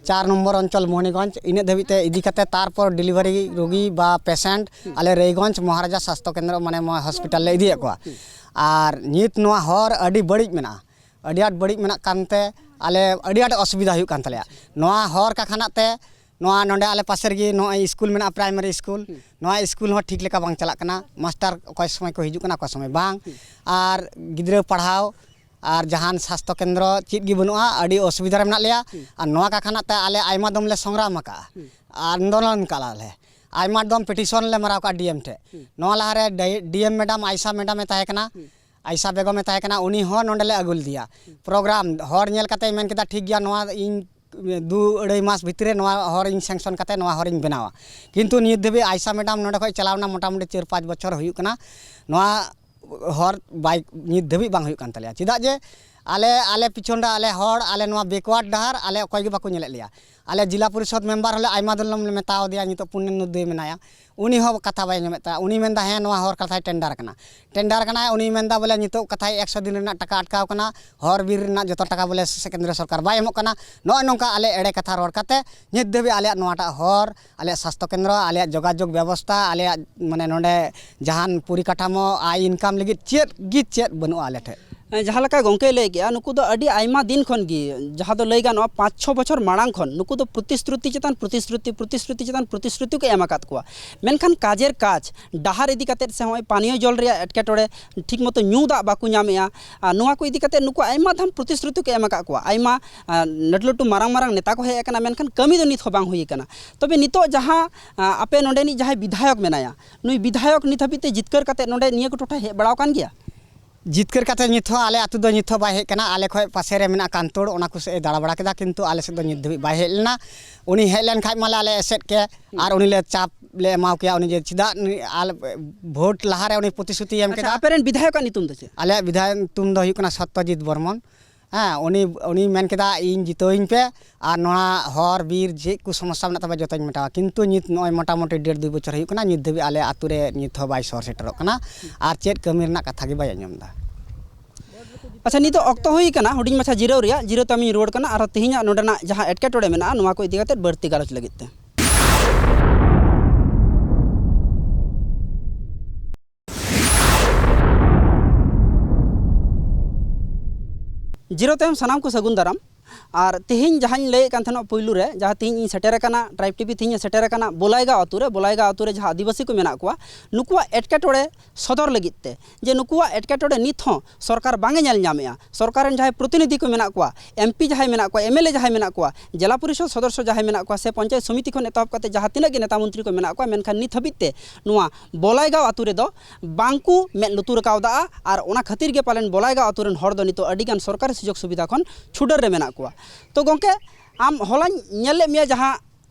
ᱪᱟᱨ ᱱᱚᱢᱵᱚᱨ ᱚᱧᱪᱚᱞ ᱢᱚᱦᱚᱱᱤᱜᱚᱸᱡᱽ, ᱤᱱᱟᱹᱜ ᱫᱷᱟᱹᱵᱤᱡ ᱛᱮ ᱤᱫᱤ ᱠᱟᱛᱮ ᱛᱟᱨᱯᱚᱨ ᱰᱮᱞᱤᱵᱷᱟᱨᱤ ᱨᱩᱜᱤ ᱵᱟ ᱯᱮᱥᱮᱱᱴ ᱟᱞᱮ ᱨᱟᱭᱜᱚᱸᱡᱽ ᱢᱚᱦᱟᱨᱟᱡᱟ ᱥᱟᱥᱛᱷᱚ ᱠᱮᱱᱫᱨᱚ, ᱢᱟᱱᱮ ᱢᱚ-, ᱦᱚᱥᱯᱤᱴᱟᱞ ᱞᱮ ᱤᱫᱤᱭᱮᱫ ᱠᱚᱣᱟ᱾ ᱟᱨ ᱱᱤᱛ ᱱᱚᱣᱟ ᱦᱚᱨ ᱟᱹᱰᱤ ᱵᱟᱹᱲᱤᱡ ᱢᱮᱱᱟᱜᱼᱟ, ᱟᱹᱰᱤ ᱟᱸᱴ ᱵᱟᱹᱲᱤᱡ ᱢᱮᱱᱟᱜ ᱠᱟᱱᱛᱮ ᱟᱞᱮ ᱟᱹᱰᱤ ᱟᱸᱴ ᱚᱥᱩᱵᱤᱫᱷᱟ ᱦᱩᱭᱩᱜ ᱠᱟᱱ ᱛᱟᱞᱮᱭᱟ᱾ ᱱᱚᱣᱟ ᱦᱚᱨ ᱠᱟᱠᱷᱟᱱᱟᱜ ᱛᱮ ᱱᱚᱣᱟ ᱱᱚᱰᱮ ᱟᱞᱮ ᱯᱟᱥᱮ ᱨᱮᱜᱮ ᱱᱚᱜᱼᱚᱭ ᱥᱠᱩᱞ ᱢᱮᱱᱟᱜᱼᱟ, ᱯᱨᱟᱭᱢᱟᱨᱤ ᱥᱠᱩᱞ᱾ ᱱᱚᱣᱟ ᱥᱠᱩᱞ ᱦᱚᱸ ᱴᱷᱤᱠ ᱞᱮᱠᱟ ᱵᱟᱝ ᱪᱟᱞᱟᱜ ᱠᱟᱱᱟ, ᱢᱟᱥᱴᱟᱨ ᱚᱠᱚᱭ ᱥᱚᱢᱚᱭ ᱠᱚ ᱦᱤᱡᱩᱜ ᱠᱟᱱᱟ, ᱚᱠᱚᱭ ᱥᱚᱢᱚᱭ ᱵᱟᱝ᱾ ᱟᱨ ᱜᱤᱫᱽᱨᱟᱹ ᱯᱟᱲᱦᱟᱣ ᱟᱨ ᱡᱟᱦᱟᱱ ᱥᱟᱥᱛᱷᱚ ᱠᱮᱱᱫᱨᱚ ᱪᱮᱫ ᱜᱮ ᱵᱟᱹᱱᱩᱜᱼᱟ, ᱟᱹᱰᱤ ᱚᱥᱩᱵᱤᱫᱷᱟ ᱨᱮ ᱢᱮᱱᱟᱜ ᱞᱮᱭᱟ᱾ ᱟᱨ ᱱᱚᱣᱟ ᱠᱟᱠᱷᱟᱱᱟᱜ ᱛᱮ ᱟᱞᱮ ᱟᱭᱢᱟ ᱫᱚᱢ ᱞᱮ ᱥᱚᱝᱜᱨᱟᱢ ᱟᱠᱟᱜᱼᱟ, ᱟᱱᱫᱳᱞᱚᱱ ᱠᱟᱜᱼᱟ ᱞᱮ, ᱟᱭᱢᱟ ᱫᱚᱢ ᱯᱤᱴᱤᱥᱚᱱ ᱞᱮ ᱢᱟᱨᱟᱣ ᱠᱟᱜᱼᱟ ᱰᱤ ᱮᱢ ᱴᱷᱮᱱ᱾ ᱱᱚᱣᱟ ᱞᱟᱦᱟᱨᱮ ᱰᱤ-, ᱰᱤ ᱮᱢ ᱢᱮᱰᱟᱢ, ᱟᱭᱥᱟ ᱢᱮᱰᱟᱢ ᱮ ᱛᱟᱦᱮᱸ ᱠᱟᱱᱟ, ᱟᱭᱥᱟ ᱵᱮᱜᱚᱢ ᱮ ᱛᱟᱦᱮᱸ ᱠᱟᱱᱟ, ᱩᱱᱤ ᱦᱚᱸ ᱱᱚᱰᱮ ᱞᱮ ᱟᱹᱜᱩ ᱞᱮᱫᱮᱭᱟ᱾ ᱯᱨᱳᱜᱨᱟᱢ ᱦᱚᱲ ᱧᱮᱞ ᱠᱟᱛᱮᱭ ᱢᱮᱱ ᱠᱮᱫᱟ, "ᱴᱷᱤᱠ ᱜᱮᱭᱟ, ᱱᱚᱣᱟ ᱤᱧ ᱫᱩ ᱟᱹᱲᱟᱹᱭ ᱢᱟᱥ ᱵᱷᱤᱛᱨᱤ ᱨᱮ ᱱᱚᱣᱟ ᱦᱚᱨ ᱤᱧ ᱥᱮᱝᱥᱚᱱ ᱠᱟᱛᱮ ᱱᱚᱣᱟ ᱦᱚᱨ ᱤᱧ ᱵᱮᱱᱟᱣᱟ᱾" ᱠᱤᱱᱛᱩ ᱱᱤᱛ ᱫᱷᱟᱹᱵᱤᱡ ᱟᱭᱥᱟ ᱢᱮᱰᱟᱢ ᱱᱚᱰᱮ ᱠᱷᱚᱱ ᱪᱟᱞᱟᱣ ᱮᱱᱟ, ᱢᱚᱴᱟᱢᱩᱴᱤ ᱪᱟᱨ ᱯᱟᱸᱪ ᱵᱚᱪᱷᱚᱨ ᱦᱩᱭᱩᱜ ᱠᱟᱱᱟ, ᱱᱚᱣᱟ ᱦᱚᱨ ᱵᱟᱭ, ᱱᱤᱛ ᱫᱷᱟᱹᱵᱤᱡ ᱵᱟᱝ ᱦᱩᱭᱩᱜ ᱠᱟᱱ ᱛᱟᱞᱮᱭᱟ᱾ ᱪᱮᱫᱟᱜ ᱡᱮ ᱟᱞᱮ ᱟᱞᱮ ᱯᱤᱪᱷᱚᱱ ᱨᱮ ᱟᱞᱮ ᱦᱚᱲ, ᱟᱞᱮ ᱱᱚᱣᱟ ᱵᱮᱠᱣᱟᱨᱰ ᱰᱟᱦᱟᱨ ᱟᱞᱮ ᱚᱠᱚᱭ ᱜᱮ ᱵᱟᱠᱚ ᱧᱮᱞᱮᱫ ᱞᱮᱭᱟ᱾ ᱟᱞᱮ ᱡᱮᱞᱟ ᱯᱚᱨᱤᱥᱚᱫᱽ ᱢᱮᱢᱵᱟᱨ ᱦᱚᱸᱞᱮ ᱟᱭᱢᱟ ᱫᱤᱱ ᱞᱮ ᱢᱮᱛᱟᱣ ᱫᱮᱭᱟ, ᱱᱤᱛᱚᱜ ᱯᱩᱨᱱᱮᱱᱫᱩ ᱫᱟᱹᱭ ᱢᱮᱱᱟᱭᱟ, ᱩᱱᱤ ᱦᱚᱸ ᱠᱟᱛᱷᱟ ᱵᱟᱭ ᱟᱸᱡᱚᱢᱮᱫ ᱛᱟᱭᱟ᱾ ᱩᱱᱤ ᱢᱮᱱᱫᱟ, "ᱦᱮᱸ, ᱱᱚᱣᱟ ᱦᱚᱨ ᱠᱟᱛᱷᱟᱭ ᱴᱮᱱᱰᱟᱨ ᱠᱟᱱᱟ, ᱴᱮᱱᱰᱟᱨ ᱠᱟᱱᱟᱭ", ᱩᱱᱤ ᱢᱮᱱᱫᱟ ᱵᱚᱞᱮ ᱱᱤᱛᱚᱜ ᱠᱟᱛᱷᱟᱭ ᱮᱠᱥᱚ ᱫᱤᱱ ᱨᱮᱱᱟᱜ ᱴᱟᱠᱟ ᱟᱴᱠᱟᱣ ᱠᱟᱱᱟ, ᱦᱚᱨ ᱵᱤᱨ ᱨᱮᱱᱟᱜ ᱡᱚᱛᱚ ᱴᱟᱠᱟ ᱵᱚᱞᱮ ᱥᱮ ᱠᱮᱱᱫᱨᱚ ᱥᱚᱨᱠᱟᱨ ᱵᱟᱭ ᱮᱢᱚᱜ ᱠᱟᱱᱟ᱾ ᱱᱚᱜᱼᱚᱭ ᱱᱚᱝᱠᱟ ᱟᱞᱮ ᱮᱲᱮ ᱠᱟᱛᱷᱟ ᱨᱚᱲ ᱠᱟᱛᱮ ᱱᱤᱛ ᱫᱷᱟᱹᱵᱤᱡ ᱟᱞᱮᱭᱟᱜ ᱱᱚᱣᱟᱴᱟᱜ ᱦᱚᱨ, ᱟᱞᱮᱭᱟᱜ ᱥᱟᱥᱛᱷᱚ ᱠᱮᱱᱫᱨᱚ, ᱟᱞᱮᱭᱟᱜ ᱡᱳᱜᱟᱡᱳᱜᱽ ᱵᱮᱵᱚᱥᱛᱷᱟ, ᱟᱞᱮᱭᱟᱜ ᱢᱟᱱᱮ ᱱᱚᱰᱮ ᱡᱟᱦᱟᱱ ᱯᱚᱨᱤᱠᱟᱴᱷᱟᱢᱳ, ᱟᱭ ᱤᱱᱠᱟᱢ ᱞᱟᱹᱜᱤᱫ ᱪᱮᱫ ᱜᱮ ᱪᱮᱫ ᱵᱟᱹᱱᱩᱜᱼᱟ ᱟᱞᱮ ᱴᱷᱮᱱ᱾ ᱦᱮᱸ, ᱡᱟᱦᱟᱸ ᱞᱮᱠᱟ ᱜᱚᱢᱠᱮᱭ ᱞᱟᱹᱭ ᱠᱮᱜᱼᱟ, ᱱᱩᱠᱩ ᱫᱚ ᱟᱹᱰᱤ ᱟᱭᱢᱟ ᱫᱤᱱ ᱠᱷᱚᱱ ᱜᱮ, ᱡᱟᱦᱟᱸ ᱫᱚ ᱞᱟᱹᱭ ᱜᱟᱱᱚᱜᱼᱟ ᱯᱟᱸᱪ ᱪᱷᱚ ᱵᱚᱪᱷᱚᱨ ᱢᱟᱲᱟᱝ ᱠᱷᱚᱱ ᱱᱩᱠᱩ ᱫᱚ ᱯᱨᱚᱛᱤᱥᱨᱩᱛᱤ ᱪᱮᱛᱟᱱ ᱯᱨᱚᱛᱤᱥᱨᱩᱛᱤ, ᱯᱨᱚᱛᱤᱥᱨᱩᱛᱤ ᱪᱮᱛᱟᱱ ᱯᱨᱚᱛᱤᱥᱨᱩᱛᱤ ᱠᱚ ᱮᱢ ᱟᱠᱟᱫ ᱠᱚᱣᱟ, ᱢᱮᱱᱠᱷᱟᱱ ᱠᱟᱡᱮᱨ ᱠᱟᱡᱽ ᱰᱟᱦᱟᱨ ᱤᱫᱤ ᱠᱟᱛᱮᱫ ᱥᱮ ᱱᱚᱜᱼᱚᱭ ᱯᱟᱱᱤᱭᱚ ᱡᱚᱞ ᱨᱮᱭᱟᱜ ᱮᱴᱠᱮᱴᱚᱬᱮ, ᱴᱷᱤᱠ ᱢᱚᱛᱚ ᱧᱩ ᱫᱟᱜ ᱵᱟᱠᱚ ᱧᱟᱢᱮᱜᱼᱟ᱾ ᱟᱨ ᱱᱚᱣᱟ ᱠᱚ ᱤᱫᱤ ᱠᱟᱛᱮᱫ ᱱᱩᱠᱩ ᱟᱭᱢᱟ ᱫᱷᱟᱢ ᱯᱨᱚᱛᱤᱥᱨᱩᱛᱤ ᱠᱚ ᱮᱢ ᱟᱠᱟᱫ ᱠᱚᱣᱟ, ᱟᱭᱢᱟ, ᱟᱨ ᱞᱟᱹᱴᱩ ᱞᱟᱹᱴᱩ ᱢᱟᱨᱟᱝ ᱢᱟᱨᱟᱝ ᱱᱮᱛᱟ ᱠᱚ ᱦᱮᱡ ᱟᱠᱟᱱᱟ, ᱢᱮᱱᱠᱷᱟᱱ ᱠᱟᱹᱢᱤ ᱫᱚ ᱱᱤᱛ ᱦᱚᱸ ᱵᱟᱝ ᱦᱩᱭ ᱟᱠᱟᱱᱟ᱾ ᱛᱚᱵᱮ ᱱᱤᱛᱚᱜ ᱡᱟᱦᱟᱸ, ᱟᱨ ᱟᱯᱮ ᱱᱚᱰᱮᱱᱤᱡ ᱡᱟᱦᱟᱸᱭ ᱵᱤᱫᱷᱟᱭᱚᱠ ᱢᱮᱱᱟᱭᱟ, ᱱᱩᱭ ᱵᱤᱫᱷᱟᱭᱚᱠ ᱱᱤᱛ ᱦᱟᱹᱵᱤᱡ ᱛᱮ ᱡᱤᱛᱠᱟᱹᱨ ᱠᱟᱛᱮᱫ ᱱᱚᱰᱮ ᱱᱤᱭᱟᱹ ᱠᱚ ᱴᱚᱴᱷᱟ ᱦᱮᱡ ᱵᱟᱲᱟᱣ ᱟᱠᱟᱱ ᱜᱮᱭᱟ? ᱡᱤᱛᱠᱟᱹᱨ ᱠᱟᱛᱮ ᱱᱤᱛ ᱦᱚᱸ ᱟᱞᱮ ᱟᱹᱛᱩ ᱫᱚ ᱱᱤᱛ ᱦᱚᱸ ᱵᱟᱭ ᱦᱮᱡ ᱟᱠᱟᱱᱟ᱾ ᱟᱞᱮ ᱠᱷᱚᱱ ᱯᱟᱥᱮ ᱨᱮ ᱢᱮᱱᱟᱜ ᱠᱟᱱᱛᱳᱲ, ᱚᱱᱟ ᱠᱚ ᱥᱮᱫ ᱮ ᱫᱟᱬᱟ ᱵᱟᱲᱟ ᱠᱮᱫᱟ, ᱠᱤᱱᱛᱩ ᱟᱞᱮ ᱥᱮᱫ ᱫᱚ ᱱᱤᱛ ᱫᱷᱟᱹᱵᱤᱡ ᱵᱟᱭ ᱦᱮᱡ ᱞᱮᱱᱟ᱾ ᱩᱱᱤ ᱦᱮᱡ ᱞᱮᱱ ᱠᱷᱟᱡ ᱢᱟᱞᱮ ᱟᱞᱮ ᱮᱥᱮᱫ ᱠᱮ, ᱟᱨ ᱩᱱᱤ ᱞᱮ ᱪᱟᱯ ᱞᱮ ᱮᱢᱟᱣ ᱠᱮᱭᱟ, ᱩᱱᱤ ᱡᱮ ᱪᱮᱫᱟᱜ ᱱᱩᱭ ᱟᱞᱮ ᱵᱷᱳᱴ ᱞᱟᱦᱟᱨᱮ ᱩᱱᱤ ᱯᱨᱚᱛᱤᱥᱨᱩᱛᱤ ᱮᱢ ᱟᱪᱪᱷᱟ, ᱠᱮᱫᱟ᱾ ᱟᱯᱮ ᱨᱮᱱ ᱵᱤᱫᱷᱟᱭᱚᱠᱟᱜ ᱧᱩᱛᱩᱢ ᱫᱚ ᱪᱮᱫ? ᱟᱞᱮᱭᱟᱜ ᱵᱤᱫᱷᱟᱭᱚᱠ ᱧᱩᱛᱩᱢ ᱫᱚ ᱦᱩᱭᱩᱜ ᱠᱟᱱᱟ ᱥᱚᱛᱛᱚᱡᱤᱛ ᱵᱚᱨᱢᱚᱱ᱾ ᱦᱮᱸ, ᱩᱱᱤ, ᱩᱱᱤ ᱢᱮᱱ ᱠᱮᱫᱟ, "ᱤᱧ ᱡᱤᱛᱟᱹᱣᱤᱧ ᱯᱮ, ᱟᱨ ᱱᱚᱣᱟ ᱦᱚᱨ ᱵᱤᱨ ᱪᱮᱫ ᱠᱚ ᱥᱚᱢᱚᱥᱥᱟ ᱢᱮᱱᱟᱜ ᱛᱟᱯᱮ, ᱡᱚᱛᱚᱧ ᱢᱮᱴᱟᱣᱟ᱾" ᱠᱤᱱᱛᱩ ᱱᱤᱛ ᱱᱚᱜᱼᱚᱭ ᱢᱚᱴᱟᱢᱩᱴᱤ ᱰᱮᱲ ᱫᱩᱭ ᱵᱚᱪᱷᱚᱨ ᱦᱩᱭᱩᱜ ᱠᱟᱱᱟ, ᱱᱤᱛ ᱫᱷᱟᱹᱵᱤᱡ ᱟᱞᱮ ᱟᱹᱛᱩ ᱨᱮ ᱱᱤᱛ ᱦᱚᱸ ᱵᱟᱭ ᱥᱚᱦᱚᱨ ᱥᱮᱴᱮᱨᱚᱜ ᱠᱟᱱᱟ, ᱟᱨ ᱪᱮᱫ ᱠᱟᱹᱢᱤ ᱨᱮᱱᱟᱜ ᱠᱟᱛᱷᱟ ᱜᱮ ᱵᱟᱭ ᱟᱸᱡᱚᱢ ᱮᱫᱟ᱾ ᱟᱪᱪᱷᱟ, ᱱᱤᱛᱚᱜ ᱚᱠᱛᱚ ᱦᱩᱭ ᱟᱠᱟᱱᱟ ᱦᱩᱰᱤᱧ ᱢᱟᱪᱷᱟ ᱡᱤᱨᱟᱹᱣ ᱨᱮᱭᱟᱜ, ᱡᱤᱨᱟᱹᱣ ᱛᱟᱭᱚᱢᱤᱧ ᱨᱩᱣᱟᱹᱲ ᱠᱟᱱᱟ, ᱟᱨᱦᱚᱸ ᱛᱮᱦᱮᱧᱟᱜ ᱱᱚᱰᱮᱱᱟᱜ ᱡᱟᱦᱟᱸ ᱮᱴᱠᱮᱴᱚᱬᱮ ᱢᱮᱱᱟᱜᱼᱟ, ᱱᱚᱣᱟ ᱠᱚ ᱤᱫᱤ ᱠᱟᱛᱮ ᱵᱟᱹᱲᱛᱤ ᱜᱟᱞᱚᱪ ᱞᱟᱹᱜᱤᱫ ᱛᱮ᱾ ᱡᱤᱨᱟᱹᱣ ᱛᱟᱭᱚᱢ ᱥᱟᱱᱟᱢ ᱠᱚ ᱥᱟᱹᱜᱩᱱ ᱫᱟᱨᱟᱢ᱾ ᱟᱨ ᱛᱮᱦᱮᱧ ᱡᱟᱦᱟᱸᱧ ᱞᱟᱹᱭᱮᱫ ᱠᱟᱱ ᱛᱟᱦᱮᱱᱟ ᱯᱩᱭᱞᱩ ᱨᱮ, ᱡᱟᱦᱟᱸ ᱛᱮᱦᱮᱧ ᱤᱧ ᱥᱮᱴᱮᱨ ᱟᱠᱟᱱᱟ, ᱴᱨᱟᱭᱤᱵᱽ ᱴᱤᱵᱷᱤ ᱛᱮᱦᱮᱧ ᱤᱧ ᱥᱮᱴᱮᱨ ᱟᱠᱟᱱᱟ ᱵᱚᱞᱟᱭᱜᱟᱸᱣ ᱟᱹᱛᱩ ᱨᱮ, ᱵᱚᱞᱟᱭᱜᱟᱸᱣ ᱟᱹᱛᱩ ᱨᱮ ᱡᱟᱦᱟᱸ ᱟᱹᱫᱤᱵᱟᱹᱥᱤ ᱠᱚ ᱢᱮᱱᱟᱜ ᱠᱚᱣᱟ, ᱱᱩᱠᱩᱣᱟᱜ ᱮᱴᱠᱮᱴᱚᱬᱮ ᱥᱚᱫᱚᱨ ᱞᱟᱹᱜᱤᱫ ᱛᱮ, ᱡᱮ ᱱᱩᱠᱩᱣᱟᱜ ᱮᱴᱠᱮᱴᱚᱬᱮ ᱱᱤᱛ ᱦᱚᱸ ᱥᱚᱨᱠᱟᱨ ᱵᱟᱝ ᱮ ᱧᱮᱞ ᱧᱟᱢᱮᱜᱼᱟ᱾ ᱥᱚᱨᱠᱟᱨ ᱨᱮᱱ ᱡᱟᱦᱟᱸᱭ ᱯᱨᱚᱛᱤᱱᱤᱫᱷᱤ ᱠᱚ ᱢᱮᱱᱟᱜ ᱠᱚᱣᱟ, ᱮᱢ ᱯᱤ ᱡᱟᱦᱟᱸᱭ ᱢᱮᱱᱟᱜ ᱠᱚᱣᱟ, ᱮᱢ ᱮᱞ ᱮ ᱡᱟᱦᱟᱸᱭ ᱢᱮᱱᱟᱜ ᱠᱚᱣᱟ, ᱡᱮᱞᱟ ᱯᱚᱨᱤᱥᱚᱫᱽ ᱥᱚᱫᱚᱥᱥᱚ ᱡᱟᱦᱟᱸᱭ ᱢᱮᱱᱟᱜ ᱠᱚᱣᱟ, ᱥᱮ ᱯᱚᱧᱪᱟᱭᱮᱛ ᱥᱚᱢᱤᱛᱤ ᱠᱷᱚᱱ ᱮᱛᱚᱦᱚᱵ ᱠᱟᱛᱮ ᱡᱟᱦᱟᱸ ᱛᱤᱱᱟᱹᱜ ᱜᱮ ᱱᱮᱛᱟ ᱢᱚᱱᱛᱨᱤ ᱠᱚ ᱢᱮᱱᱟᱜ ᱠᱚᱣᱟ, ᱢᱮᱱᱠᱷᱟᱱ ᱱᱤᱛ ᱦᱟᱹᱵᱤᱡ ᱛᱮ ᱱᱚᱣᱟ ᱵᱚᱞᱟᱭᱜᱟᱸᱣ ᱟᱹᱛᱩ ᱨᱮᱫᱚ ᱵᱟᱝ ᱠᱚ ᱢᱮᱫ ᱞᱩᱛᱩᱨ ᱠᱟᱣᱫᱟ᱾ ᱟᱨ ᱚᱱᱟ ᱠᱷᱟᱹᱛᱤᱨ ᱜᱮ ᱯᱟᱞᱮᱱ ᱵᱚᱞᱟᱭᱜᱟᱸᱣ ᱟᱹᱛᱩ ᱨᱮᱱ ᱦᱚᱲ ᱫᱚ ᱱᱤᱛᱚᱜ ᱟᱹᱰᱤ ᱜᱟᱱ ᱥᱚᱨᱠᱟᱨᱤ ᱥᱩᱡᱳᱜᱽ ᱥᱩᱵᱤᱫᱷᱟ ᱠᱷᱚᱱ ᱪᱷᱩᱰᱟᱹᱨ ᱨᱮ ᱢᱮᱱᱟᱜ ᱠᱚᱣᱟ᱾ ᱛᱚ ᱜᱚᱢᱠᱮ, ᱟᱢ ᱦᱚᱞᱟᱧ ᱧᱮᱞ ᱞᱮᱫ ᱢᱮᱭᱟ ᱡᱟᱦᱟᱸ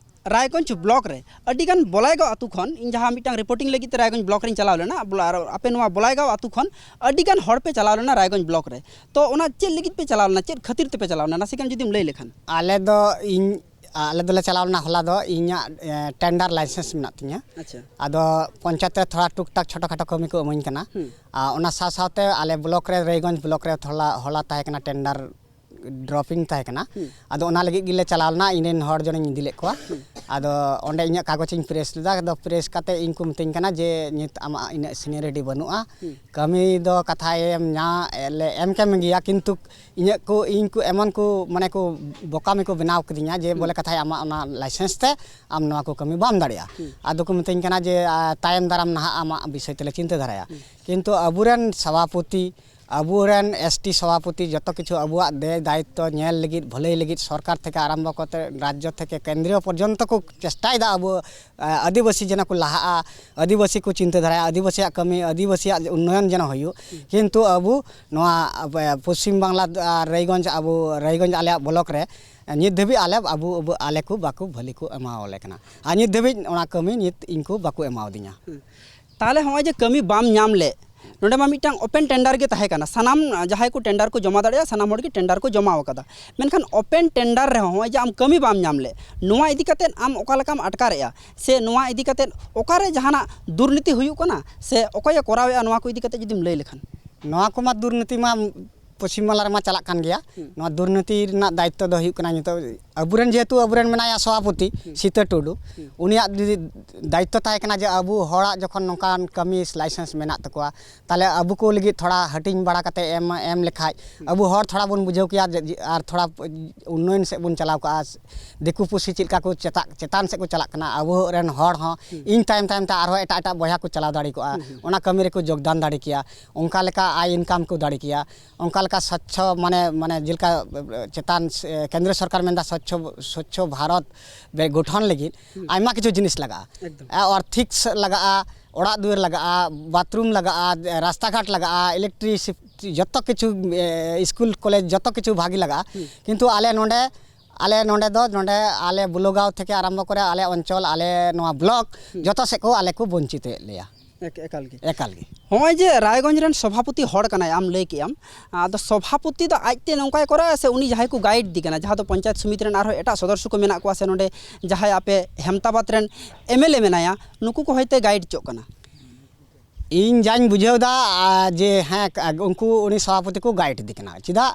ᱨᱟᱭᱜᱚᱸᱡᱽ ᱵᱞᱚᱠ ᱨᱮ ᱟᱹᱰᱤᱜᱟᱱ ᱵᱚᱞᱟᱭᱜᱟᱸᱣ ᱟᱹᱛᱩ ᱠᱷᱚᱱ, ᱤᱧ ᱡᱟᱦᱟᱸ ᱢᱤᱫᱴᱟᱝ ᱨᱤᱯᱳᱨᱴᱤᱝ ᱞᱟᱹᱜᱤᱫ ᱛᱮ ᱨᱟᱭᱜᱚᱸᱡᱽ ᱵᱞᱚᱠ ᱨᱤᱧ ᱪᱟᱞᱟᱣ ᱞᱮᱱᱟ, ᱵᱚᱞᱟ-, ᱟᱨ ᱟᱯᱮ ᱱᱚᱣᱟ ᱵᱚᱞᱟᱭᱜᱟᱸᱣ ᱟᱹᱛᱩ ᱠᱷᱚᱱ ᱟᱹᱰᱤᱜᱟᱱ ᱦᱚᱲ ᱯᱮ ᱪᱟᱞᱟᱣ ᱞᱮᱱᱟ ᱨᱟᱭᱜᱚᱸᱡᱽ ᱵᱞᱚᱠ ᱨᱮ᱾ ᱛᱚ ᱚᱱᱟ ᱪᱮᱫ ᱞᱟᱹᱜᱤᱫ ᱯᱮ ᱪᱟᱞᱟᱣ ᱞᱮᱱᱟ, ᱪᱮᱫ ᱠᱷᱟᱹᱛᱤᱨ ᱛᱮᱯᱮ ᱪᱟᱞᱟᱣ ᱞᱮᱱᱟ, ᱱᱟᱥᱮ ᱜᱟᱱ ᱡᱩᱫᱤᱢ ᱞᱟᱹᱭ ᱞᱮᱠᱷᱟᱱ? ᱟᱞᱮ ᱫᱚ ᱤᱧ ᱟᱞᱮ ᱫᱚᱞᱮ ᱪᱟᱞᱟᱣ ᱞᱮᱱᱟ ᱦᱚᱞᱟ ᱫᱚ, ᱤᱧᱟᱹᱜ ᱴᱮᱱᱰᱟᱨ ᱞᱟᱭᱥᱮᱱᱥ ᱢᱮᱱᱟᱜ ᱛᱤᱧᱟᱹ᱾ ᱟᱪᱪᱷᱟ᱾ ᱟᱫᱚ ᱯᱚᱧᱪᱟᱭᱮᱛ ᱨᱮ ᱛᱷᱚᱲᱟ ᱴᱩᱠ ᱴᱟᱠ ᱪᱷᱳᱴᱳ ᱠᱷᱟᱴᱳ ᱠᱟᱹᱢᱤ ᱠᱚ ᱤᱢᱟᱹᱧ ᱠᱟᱱᱟ᱾ ᱦᱩᱸ᱾ ᱟᱨ ᱚᱱᱟ ᱥᱟᱶ ᱥᱟᱶᱛᱮ ᱟᱞᱮ ᱵᱞᱚᱠ ᱨᱮ, ᱨᱟᱭᱜᱚᱸᱡᱽ ᱵᱞᱚᱠ ᱨᱮ ᱦᱚᱞᱟ ᱦᱚᱞᱟ ᱛᱟᱦᱮᱸ ᱠᱟᱱᱟ ᱴᱮᱱᱰᱟᱨ ᱰᱨᱚᱯᱤᱝ ᱛᱟᱦᱮᱸ ᱠᱟᱱᱟ᱾ ᱦᱩᱸ᱾ ᱟᱫᱚ ᱚᱱᱟ ᱞᱟᱹᱜᱤᱫ ᱜᱮᱞᱮ ᱪᱟᱞᱟᱣ ᱞᱮᱱᱟ, ᱤᱧ ᱨᱮᱱ ᱦᱚᱲ ᱡᱚᱱᱤᱧ ᱤᱫᱤ ᱞᱮᱫ ᱠᱚᱣᱟ᱾ ᱦᱩᱸ᱾ ᱟᱫᱚ ᱚᱸᱰᱮ ᱤᱧᱟᱹᱜ ᱠᱟᱜᱚᱡᱽ ᱤᱧ ᱯᱨᱮᱥ ᱞᱮᱫᱟ᱾ ᱟᱫᱚ ᱯᱨᱮᱥ ᱠᱟᱛᱮ ᱤᱧ ᱠᱚ ᱢᱤᱛᱟᱹᱧ ᱠᱟᱱᱟ ᱡᱮ, "ᱱᱤᱛ ᱟᱢᱟᱜ ᱤᱱᱟᱹᱜ ᱥᱤᱱᱤᱭᱚᱨᱤᱴᱤ ᱵᱟᱹᱱᱩᱜᱼᱟ, ᱦᱩᱸ᱾ ᱠᱟᱹᱢᱤ ᱫᱚ ᱠᱟᱛᱷᱟᱭ ᱮᱢ ᱧᱟ-, ᱞᱮ ᱮᱢ ᱠᱮᱢ ᱜᱮᱭᱟ, ᱠᱤᱱᱛᱩ ᱤᱧᱟᱹᱜ ᱠᱚ, ᱤᱧ ᱠᱚ ᱮᱢᱚᱱ ᱠᱚ, ᱢᱟᱱᱮ ᱠᱚ ᱵᱚᱠᱟᱢᱤ ᱠᱚ ᱵᱮᱱᱟᱣ ᱠᱤᱫᱤᱧᱟ ᱡᱮ, ᱦᱩᱸ᱾ ᱵᱚᱞᱮ ᱠᱟᱛᱷᱟᱭ ᱟᱢᱟᱜ ᱚᱱᱟ ᱞᱟᱭᱥᱮᱱᱥ ᱛᱮ ᱟᱢ ᱱᱚᱣᱟ ᱠᱚ ᱠᱟᱹᱢᱤ ᱵᱟᱢ ᱫᱟᱲᱮᱭᱟᱜᱼᱟ᱾" ᱦᱩᱸ᱾ ᱟᱫᱚ ᱠᱚ ᱢᱤᱛᱟᱹᱧ ᱠᱟᱱᱟ ᱡᱮ, "ᱟᱨ ᱛᱟᱭᱚᱢ ᱫᱟᱨᱟᱢ ᱱᱟᱦᱟᱜ ᱟᱢᱟᱜ ᱵᱤᱥᱚᱭ ᱛᱮᱞᱮ ᱪᱤᱱᱛᱟᱹ ᱫᱷᱟᱨᱟᱭᱟ᱾" ᱦᱩᱸ᱾ ᱠᱤᱱᱛᱩ ᱟᱵᱚᱨᱮᱱ ᱥᱚᱵᱷᱟᱯᱚᱛᱤ, ᱟᱵᱚᱨᱮᱱ ᱮᱥ ᱴᱤ ᱥᱚᱵᱷᱟᱯᱚᱛᱤ ᱡᱚᱛᱚ ᱠᱤᱪᱷᱩ ᱟᱵᱚᱣᱟᱜ ᱫᱮᱭ ᱫᱟᱭᱤᱛᱛᱚ ᱧᱮᱞ ᱞᱟᱹᱜᱤᱫ, ᱵᱷᱟᱹᱞᱟᱹᱭ ᱞᱟᱹᱜᱤᱫ ᱥᱚᱨᱠᱟᱨ ᱛᱷᱮᱠᱮ ᱟᱨᱟᱢᱵᱷᱚ ᱠᱟᱛᱮ ᱨᱟᱡᱽᱡᱚ ᱛᱷᱮᱠᱮ ᱠᱮᱱᱫᱨᱤᱭᱚ ᱯᱚᱨᱡᱚᱱᱛᱚ ᱠᱚ ᱪᱮᱥᱴᱟᱭᱮᱫᱟ ᱟᱵᱚ, ᱟ, ᱟᱹᱫᱤᱵᱟᱹᱥᱤ ᱡᱮᱱᱚ ᱠᱚ ᱞᱟᱦᱟᱜᱼᱟ, ᱟᱹᱫᱤᱵᱟᱹᱥᱤ ᱠᱚ ᱪᱤᱱᱛᱟᱹ ᱫᱷᱟᱨᱟᱭᱟ, ᱟᱹᱫᱤᱵᱟᱹᱥᱤᱭᱟᱜ ᱠᱟᱹᱢᱤ, ᱟᱹᱫᱤᱵᱟᱹᱥᱤᱭᱟᱜ ᱩᱱᱱᱚᱭᱚᱱ ᱡᱮᱱᱚ ᱦᱩᱭᱩᱜ᱾ ᱠᱤᱱᱛᱩ ᱟᱵᱚ ᱱᱚᱣᱟ, ᱟ, ᱯᱚᱥᱪᱤᱢ ᱵᱟᱝᱞᱟ ᱟᱨ ᱨᱟᱭᱜᱚᱸᱡᱽ, ᱟᱵᱚ ᱨᱟᱭᱜᱚᱸᱡᱽ ᱟᱞᱮᱭᱟᱜ ᱵᱞᱚᱠ ᱨᱮ ᱱᱤᱛ ᱫᱷᱟᱹᱵᱤᱡ ᱟᱞᱮ, ᱟᱵᱚ, ᱟᱵᱚ, ᱟᱞᱮ ᱠᱚ ᱵᱟᱠᱚ ᱵᱷᱟᱹᱞᱤ ᱠᱚ ᱮᱢᱟᱣᱟᱞᱮ ᱠᱟᱱᱟ᱾ ᱟᱨ ᱱᱤᱛ ᱫᱷᱟᱹᱵᱤᱡ ᱚᱱᱟ ᱠᱟᱹᱢᱤ ᱱᱤᱛ ᱤᱧ ᱠᱚ ᱵᱟᱠᱚ ᱮᱢᱟᱣᱫᱤᱧᱟ᱾ ᱦᱩᱸ᱾ ᱛᱟᱦᱚᱞᱮ ᱦᱚᱸᱜᱼᱚᱭ ᱡᱮ ᱠᱟᱹᱢᱤ ᱵᱟᱢ ᱧᱟᱢ ᱞᱮᱫ, ᱱᱚᱰᱮ ᱢᱟ ᱢᱤᱫᱴᱟᱝ ᱳᱯᱮᱱ ᱴᱮᱱᱰᱟᱨ ᱜᱮ ᱛᱟᱦᱮᱸ ᱠᱟᱱᱟ, ᱥᱟᱱᱟᱢ ᱡᱟᱦᱟᱸᱭ ᱠᱚ ᱴᱮᱱᱰᱟᱨ ᱠᱚ ᱡᱚᱢᱟ ᱫᱟᱲᱮᱭᱟᱜᱼᱟ, ᱥᱟᱱᱟᱢ ᱦᱚᱲ ᱜᱮ ᱴᱮᱱᱰᱟᱨ ᱠᱚ ᱡᱚᱢᱟ ᱟᱠᱟᱫᱟ᱾ ᱢᱮᱱᱠᱷᱟᱱ ᱳᱯᱮᱱ ᱴᱮᱱᱰᱟᱨ ᱨᱮᱦᱚᱸ ᱦᱚᱸᱜᱼᱚᱭ ᱡᱮ ᱟᱢ ᱠᱟᱹᱢᱤ ᱵᱟᱢ ᱧᱟᱢ ᱞᱮᱫ, ᱱᱚᱣᱟ ᱤᱫᱤ ᱠᱟᱛᱮᱫ ᱟᱢ ᱚᱠᱟ ᱞᱮᱠᱟᱢ ᱟᱴᱠᱟᱨᱮᱜᱼᱟ, ᱥᱮ ᱱᱚᱣᱟ ᱤᱫᱤ ᱠᱟᱛᱮᱫ ᱚᱠᱟᱨᱮ ᱡᱟᱦᱟᱱᱟᱜ ᱫᱩᱨᱱᱤᱛᱤ ᱦᱩᱭᱩᱜ ᱠᱟᱱᱟ, ᱥᱮ ᱚᱠᱚᱭᱮ ᱠᱚᱨᱟᱣᱮᱜᱼᱟ, ᱱᱚᱣᱟ ᱠᱚ ᱤᱫᱤ ᱠᱟᱛᱮᱫ ᱡᱩᱫᱤᱢ ᱞᱟᱹᱭ ᱞᱮᱠᱷᱟᱱ? ᱱᱚᱣᱟ ᱠᱚᱢᱟ ᱫᱩᱨᱱᱤᱛᱤ ᱢᱟ ᱯᱚᱥᱪᱤᱢ ᱵᱟᱝᱞᱟ ᱨᱮᱢᱟ ᱪᱟᱞᱟᱜ ᱠᱟᱱ ᱜᱮᱭᱟ᱾ ᱦᱩᱸ᱾ ᱱᱚᱣᱟ ᱫᱩᱨᱱᱤᱛᱤ ᱨᱮᱱᱟᱜ ᱫᱟᱭᱤᱛᱛᱚ ᱫᱚ ᱦᱩᱭᱩᱜ ᱠᱟᱱᱟ ᱱᱤᱛᱚᱜ ᱟᱵᱚᱨᱮᱱ, ᱡᱮᱦᱮᱛᱩ ᱟᱵᱚᱨᱮᱱ ᱢᱮᱱᱟᱭᱟ ᱥᱚᱵᱷᱟᱯᱚᱛᱤ ᱦᱩᱸ᱾ ᱥᱤᱛᱟᱹ ᱴᱩᱰᱩ, ᱦᱩᱸ᱾ ᱩᱱᱤᱭᱟᱜ ᱡᱩᱫᱤ ᱫᱟᱭᱤᱛᱛᱚ ᱛᱟᱦᱮᱸ ᱠᱟᱱᱟ ᱡᱮ ᱟᱵᱚ ᱦᱚᱲᱟᱜ ᱡᱚᱠᱷᱚᱱ ᱱᱚᱝᱠᱟᱱ ᱠᱟᱹᱢᱤ ᱞᱟᱭᱥᱮᱱᱥ ᱢᱮᱱᱟᱜ ᱛᱟᱠᱚᱣᱟ, ᱛᱟᱦᱚᱞᱮ ᱟᱵᱚ ᱠᱚ ᱞᱟᱹᱜᱤᱫ ᱛᱷᱚᱲᱟ ᱦᱟᱹᱴᱤᱧ ᱵᱟᱲᱟ ᱠᱟᱛᱮ ᱮᱢ, ᱮᱢ ᱞᱮᱠᱷᱟᱡ ᱦᱩᱸ᱾ ᱟᱵᱚ ᱦᱚᱲ ᱛᱷᱚᱲᱟ ᱵᱚᱱ ᱵᱩᱡᱷᱟᱹᱣ ᱠᱮᱭᱟ ᱡᱮ, ᱡᱮ, ᱟᱨ ᱛᱷᱚᱲᱟ ᱩᱱᱱᱚᱭᱚᱱ ᱥᱮᱫ ᱵᱚᱱ ᱪᱟᱞᱟᱣ ᱠᱚᱜᱼᱟ᱾ ᱫᱤᱠᱩ ᱯᱩᱥᱤ ᱪᱮᱫ ᱞᱮᱠᱟ ᱠᱚ ᱪᱮᱛᱟ-, ᱪᱮᱛᱟᱱ ᱥᱮᱫ ᱠᱚ ᱪᱟᱞᱟᱜ ᱠᱟᱱᱟ, ᱟᱵᱚ ᱨᱮᱱ ᱦᱚᱲ ᱦᱚᱸ ᱦᱩᱸ᱾ ᱤᱧ ᱛᱟᱭᱚᱢ ᱛᱟᱭᱚᱢ ᱛᱮ ᱟᱨᱦᱚᱸ ᱮᱴᱟᱜ ᱮᱴᱟᱜ ᱵᱚᱭᱦᱟ ᱠᱚ ᱪᱟᱞᱟᱣ ᱫᱟᱲᱮ ᱠᱚᱜᱼᱟ, ᱦᱩᱸ, ᱦᱩᱸ᱾ ᱚᱱᱟ ᱠᱟᱹᱢᱤ ᱨᱮᱠᱚ ᱡᱳᱜᱽᱫᱟᱱ ᱫᱟᱲᱮ ᱠᱮᱭᱟ, ᱚᱱᱠᱟ ᱞᱮᱠᱟ ᱟᱭ ᱤᱱᱠᱟᱢ ᱠᱚ ᱫᱟᱲᱮ ᱠᱮᱭᱟ, ᱚᱱᱠᱟ ᱞᱮᱠᱟ ᱥᱚᱪᱪᱷᱚ, ᱢᱟᱱᱮ, ᱢᱟᱱᱮ ᱡᱮᱞᱮᱠᱟ ᱪᱮᱛᱟᱱ ᱥᱮ-, ᱠᱮᱱᱫᱨᱚ ᱥᱚᱨᱠᱟᱨ ᱢᱮᱱᱫᱟ ᱥᱚᱪᱪᱷᱚ, ᱥᱚᱪᱪᱷᱚ ᱵᱷᱟᱨᱚᱛ ᱵᱮ-, ᱜᱚᱴᱷᱚᱱ ᱞᱟᱹᱜᱤᱫ ᱦᱩᱸ᱾ ᱟᱭᱢᱟ ᱠᱤᱪᱷᱩ ᱡᱤᱱᱤᱥ ᱞᱟᱜᱟᱜᱼᱟ᱾ ᱮᱠᱫᱚᱢ᱾ ᱟ, ᱟᱨᱛᱷᱤᱠ ᱥᱮ-, ᱞᱟᱜᱟᱜᱼᱟ, ᱚᱲᱟᱜ ᱫᱩᱣᱟᱹᱨ ᱞᱟᱜᱟᱜᱼᱟ, ᱵᱟᱛᱷᱨᱩᱢ ᱞᱟᱜᱟᱜᱼᱟ, ᱨᱟᱥᱛᱟ ᱜᱷᱟᱴ ᱞᱟᱜᱟᱜᱼᱟ, ᱤᱞᱮᱠᱴᱨᱤᱥᱤᱴᱤ, ᱡᱚᱛᱚ ᱠᱤᱪᱷᱩ, ᱮ, ᱥᱠᱩᱞ ᱠᱚᱞᱮᱡᱽ ᱡᱚᱛᱚ ᱠᱤᱪᱷᱩ ᱵᱷᱟᱜᱮ ᱞᱟᱜᱟᱜᱼᱟ᱾ ᱦᱩᱸ᱾ ᱠᱤᱱᱛᱩ ᱟᱞᱮ ᱱᱚᱰᱮ ᱟᱞᱮ ᱱᱚᱰᱮ ᱫᱚ, ᱱᱚᱰᱮ ᱟᱞᱮ ᱵᱩᱞᱟᱹᱜᱟᱶ ᱛᱷᱮᱠᱮ ᱟᱨᱟᱢᱵᱷᱚ ᱠᱚᱨᱮ ᱟᱞᱮ ᱚᱧᱪᱚᱞ, ᱟᱞᱮ ᱱᱚᱣᱟ ᱵᱞᱚᱠ, ᱦᱩᱸ᱾ ᱡᱚᱛᱚ ᱥᱮᱫ ᱠᱚ ᱟᱞᱮ ᱠᱚ ᱵᱚᱧᱪᱤᱛᱮᱫ ᱞᱮᱭᱟ᱾ ᱮᱠ-, ᱮᱠᱟᱞ ᱜᱮ᱾ ᱮᱠᱟᱞ ᱜᱮ᱾ ᱱᱚᱜᱼᱚᱭ ᱡᱮ ᱨᱟᱭᱜᱚᱸᱡᱽ ᱨᱮᱱ ᱥᱚᱵᱷᱟᱯᱚᱛᱤ ᱦᱚᱲ ᱠᱟᱱᱟᱭ, ᱟᱢ ᱞᱟᱹᱭ ᱠᱮᱜ ᱟᱢ, ᱟᱫᱚ ᱥᱚᱵᱷᱟᱯᱚᱛᱤ ᱫᱚ ᱟᱡᱛᱮ ᱱᱚᱝᱠᱟᱭ ᱠᱚᱨᱟᱣᱟ ᱥᱮ ᱩᱱᱤ ᱡᱟᱦᱟᱸᱭ ᱠᱚ ᱜᱟᱭᱤᱰ ᱫᱤ ᱠᱟᱱᱟ, ᱡᱟᱦᱟᱸ ᱫᱚ ᱯᱚᱧᱪᱟᱭᱮᱛ ᱥᱚᱢᱤᱛᱤ ᱨᱮᱱ ᱟᱨᱦᱚᱸ ᱮᱴᱟᱜ ᱥᱚᱫᱚᱥᱥᱚ ᱠᱚ ᱢᱮᱱᱟᱜ ᱠᱚᱣᱟ, ᱥᱮ ᱱᱚᱰᱮ ᱡᱟᱦᱟᱸᱭ ᱟᱯᱮ ᱦᱮᱢᱛᱟᱵᱟᱫᱽ ᱨᱮᱱ ᱮᱢ ᱮᱞ ᱮ ᱢᱮᱱᱟᱭᱟ, ᱱᱩᱠᱩ ᱠᱚ ᱦᱚᱭᱛᱳ ᱜᱟᱭᱤᱰ ᱪᱚᱜ ᱠᱟᱱᱟ? ᱤᱧ ᱡᱟᱧ ᱵᱩᱡᱷᱟᱹᱣ ᱫᱟ, ᱟ, ᱡᱮ ᱦᱮᱸ, ᱠ-, ᱩᱱᱠᱩ ᱩᱱᱤ ᱥᱚᱵᱷᱟᱯᱚᱛᱤ ᱠᱚ ᱜᱟᱭᱤᱰ ᱤᱫᱤ ᱠᱟᱱᱟ᱾ ᱪᱮᱫᱟᱜ?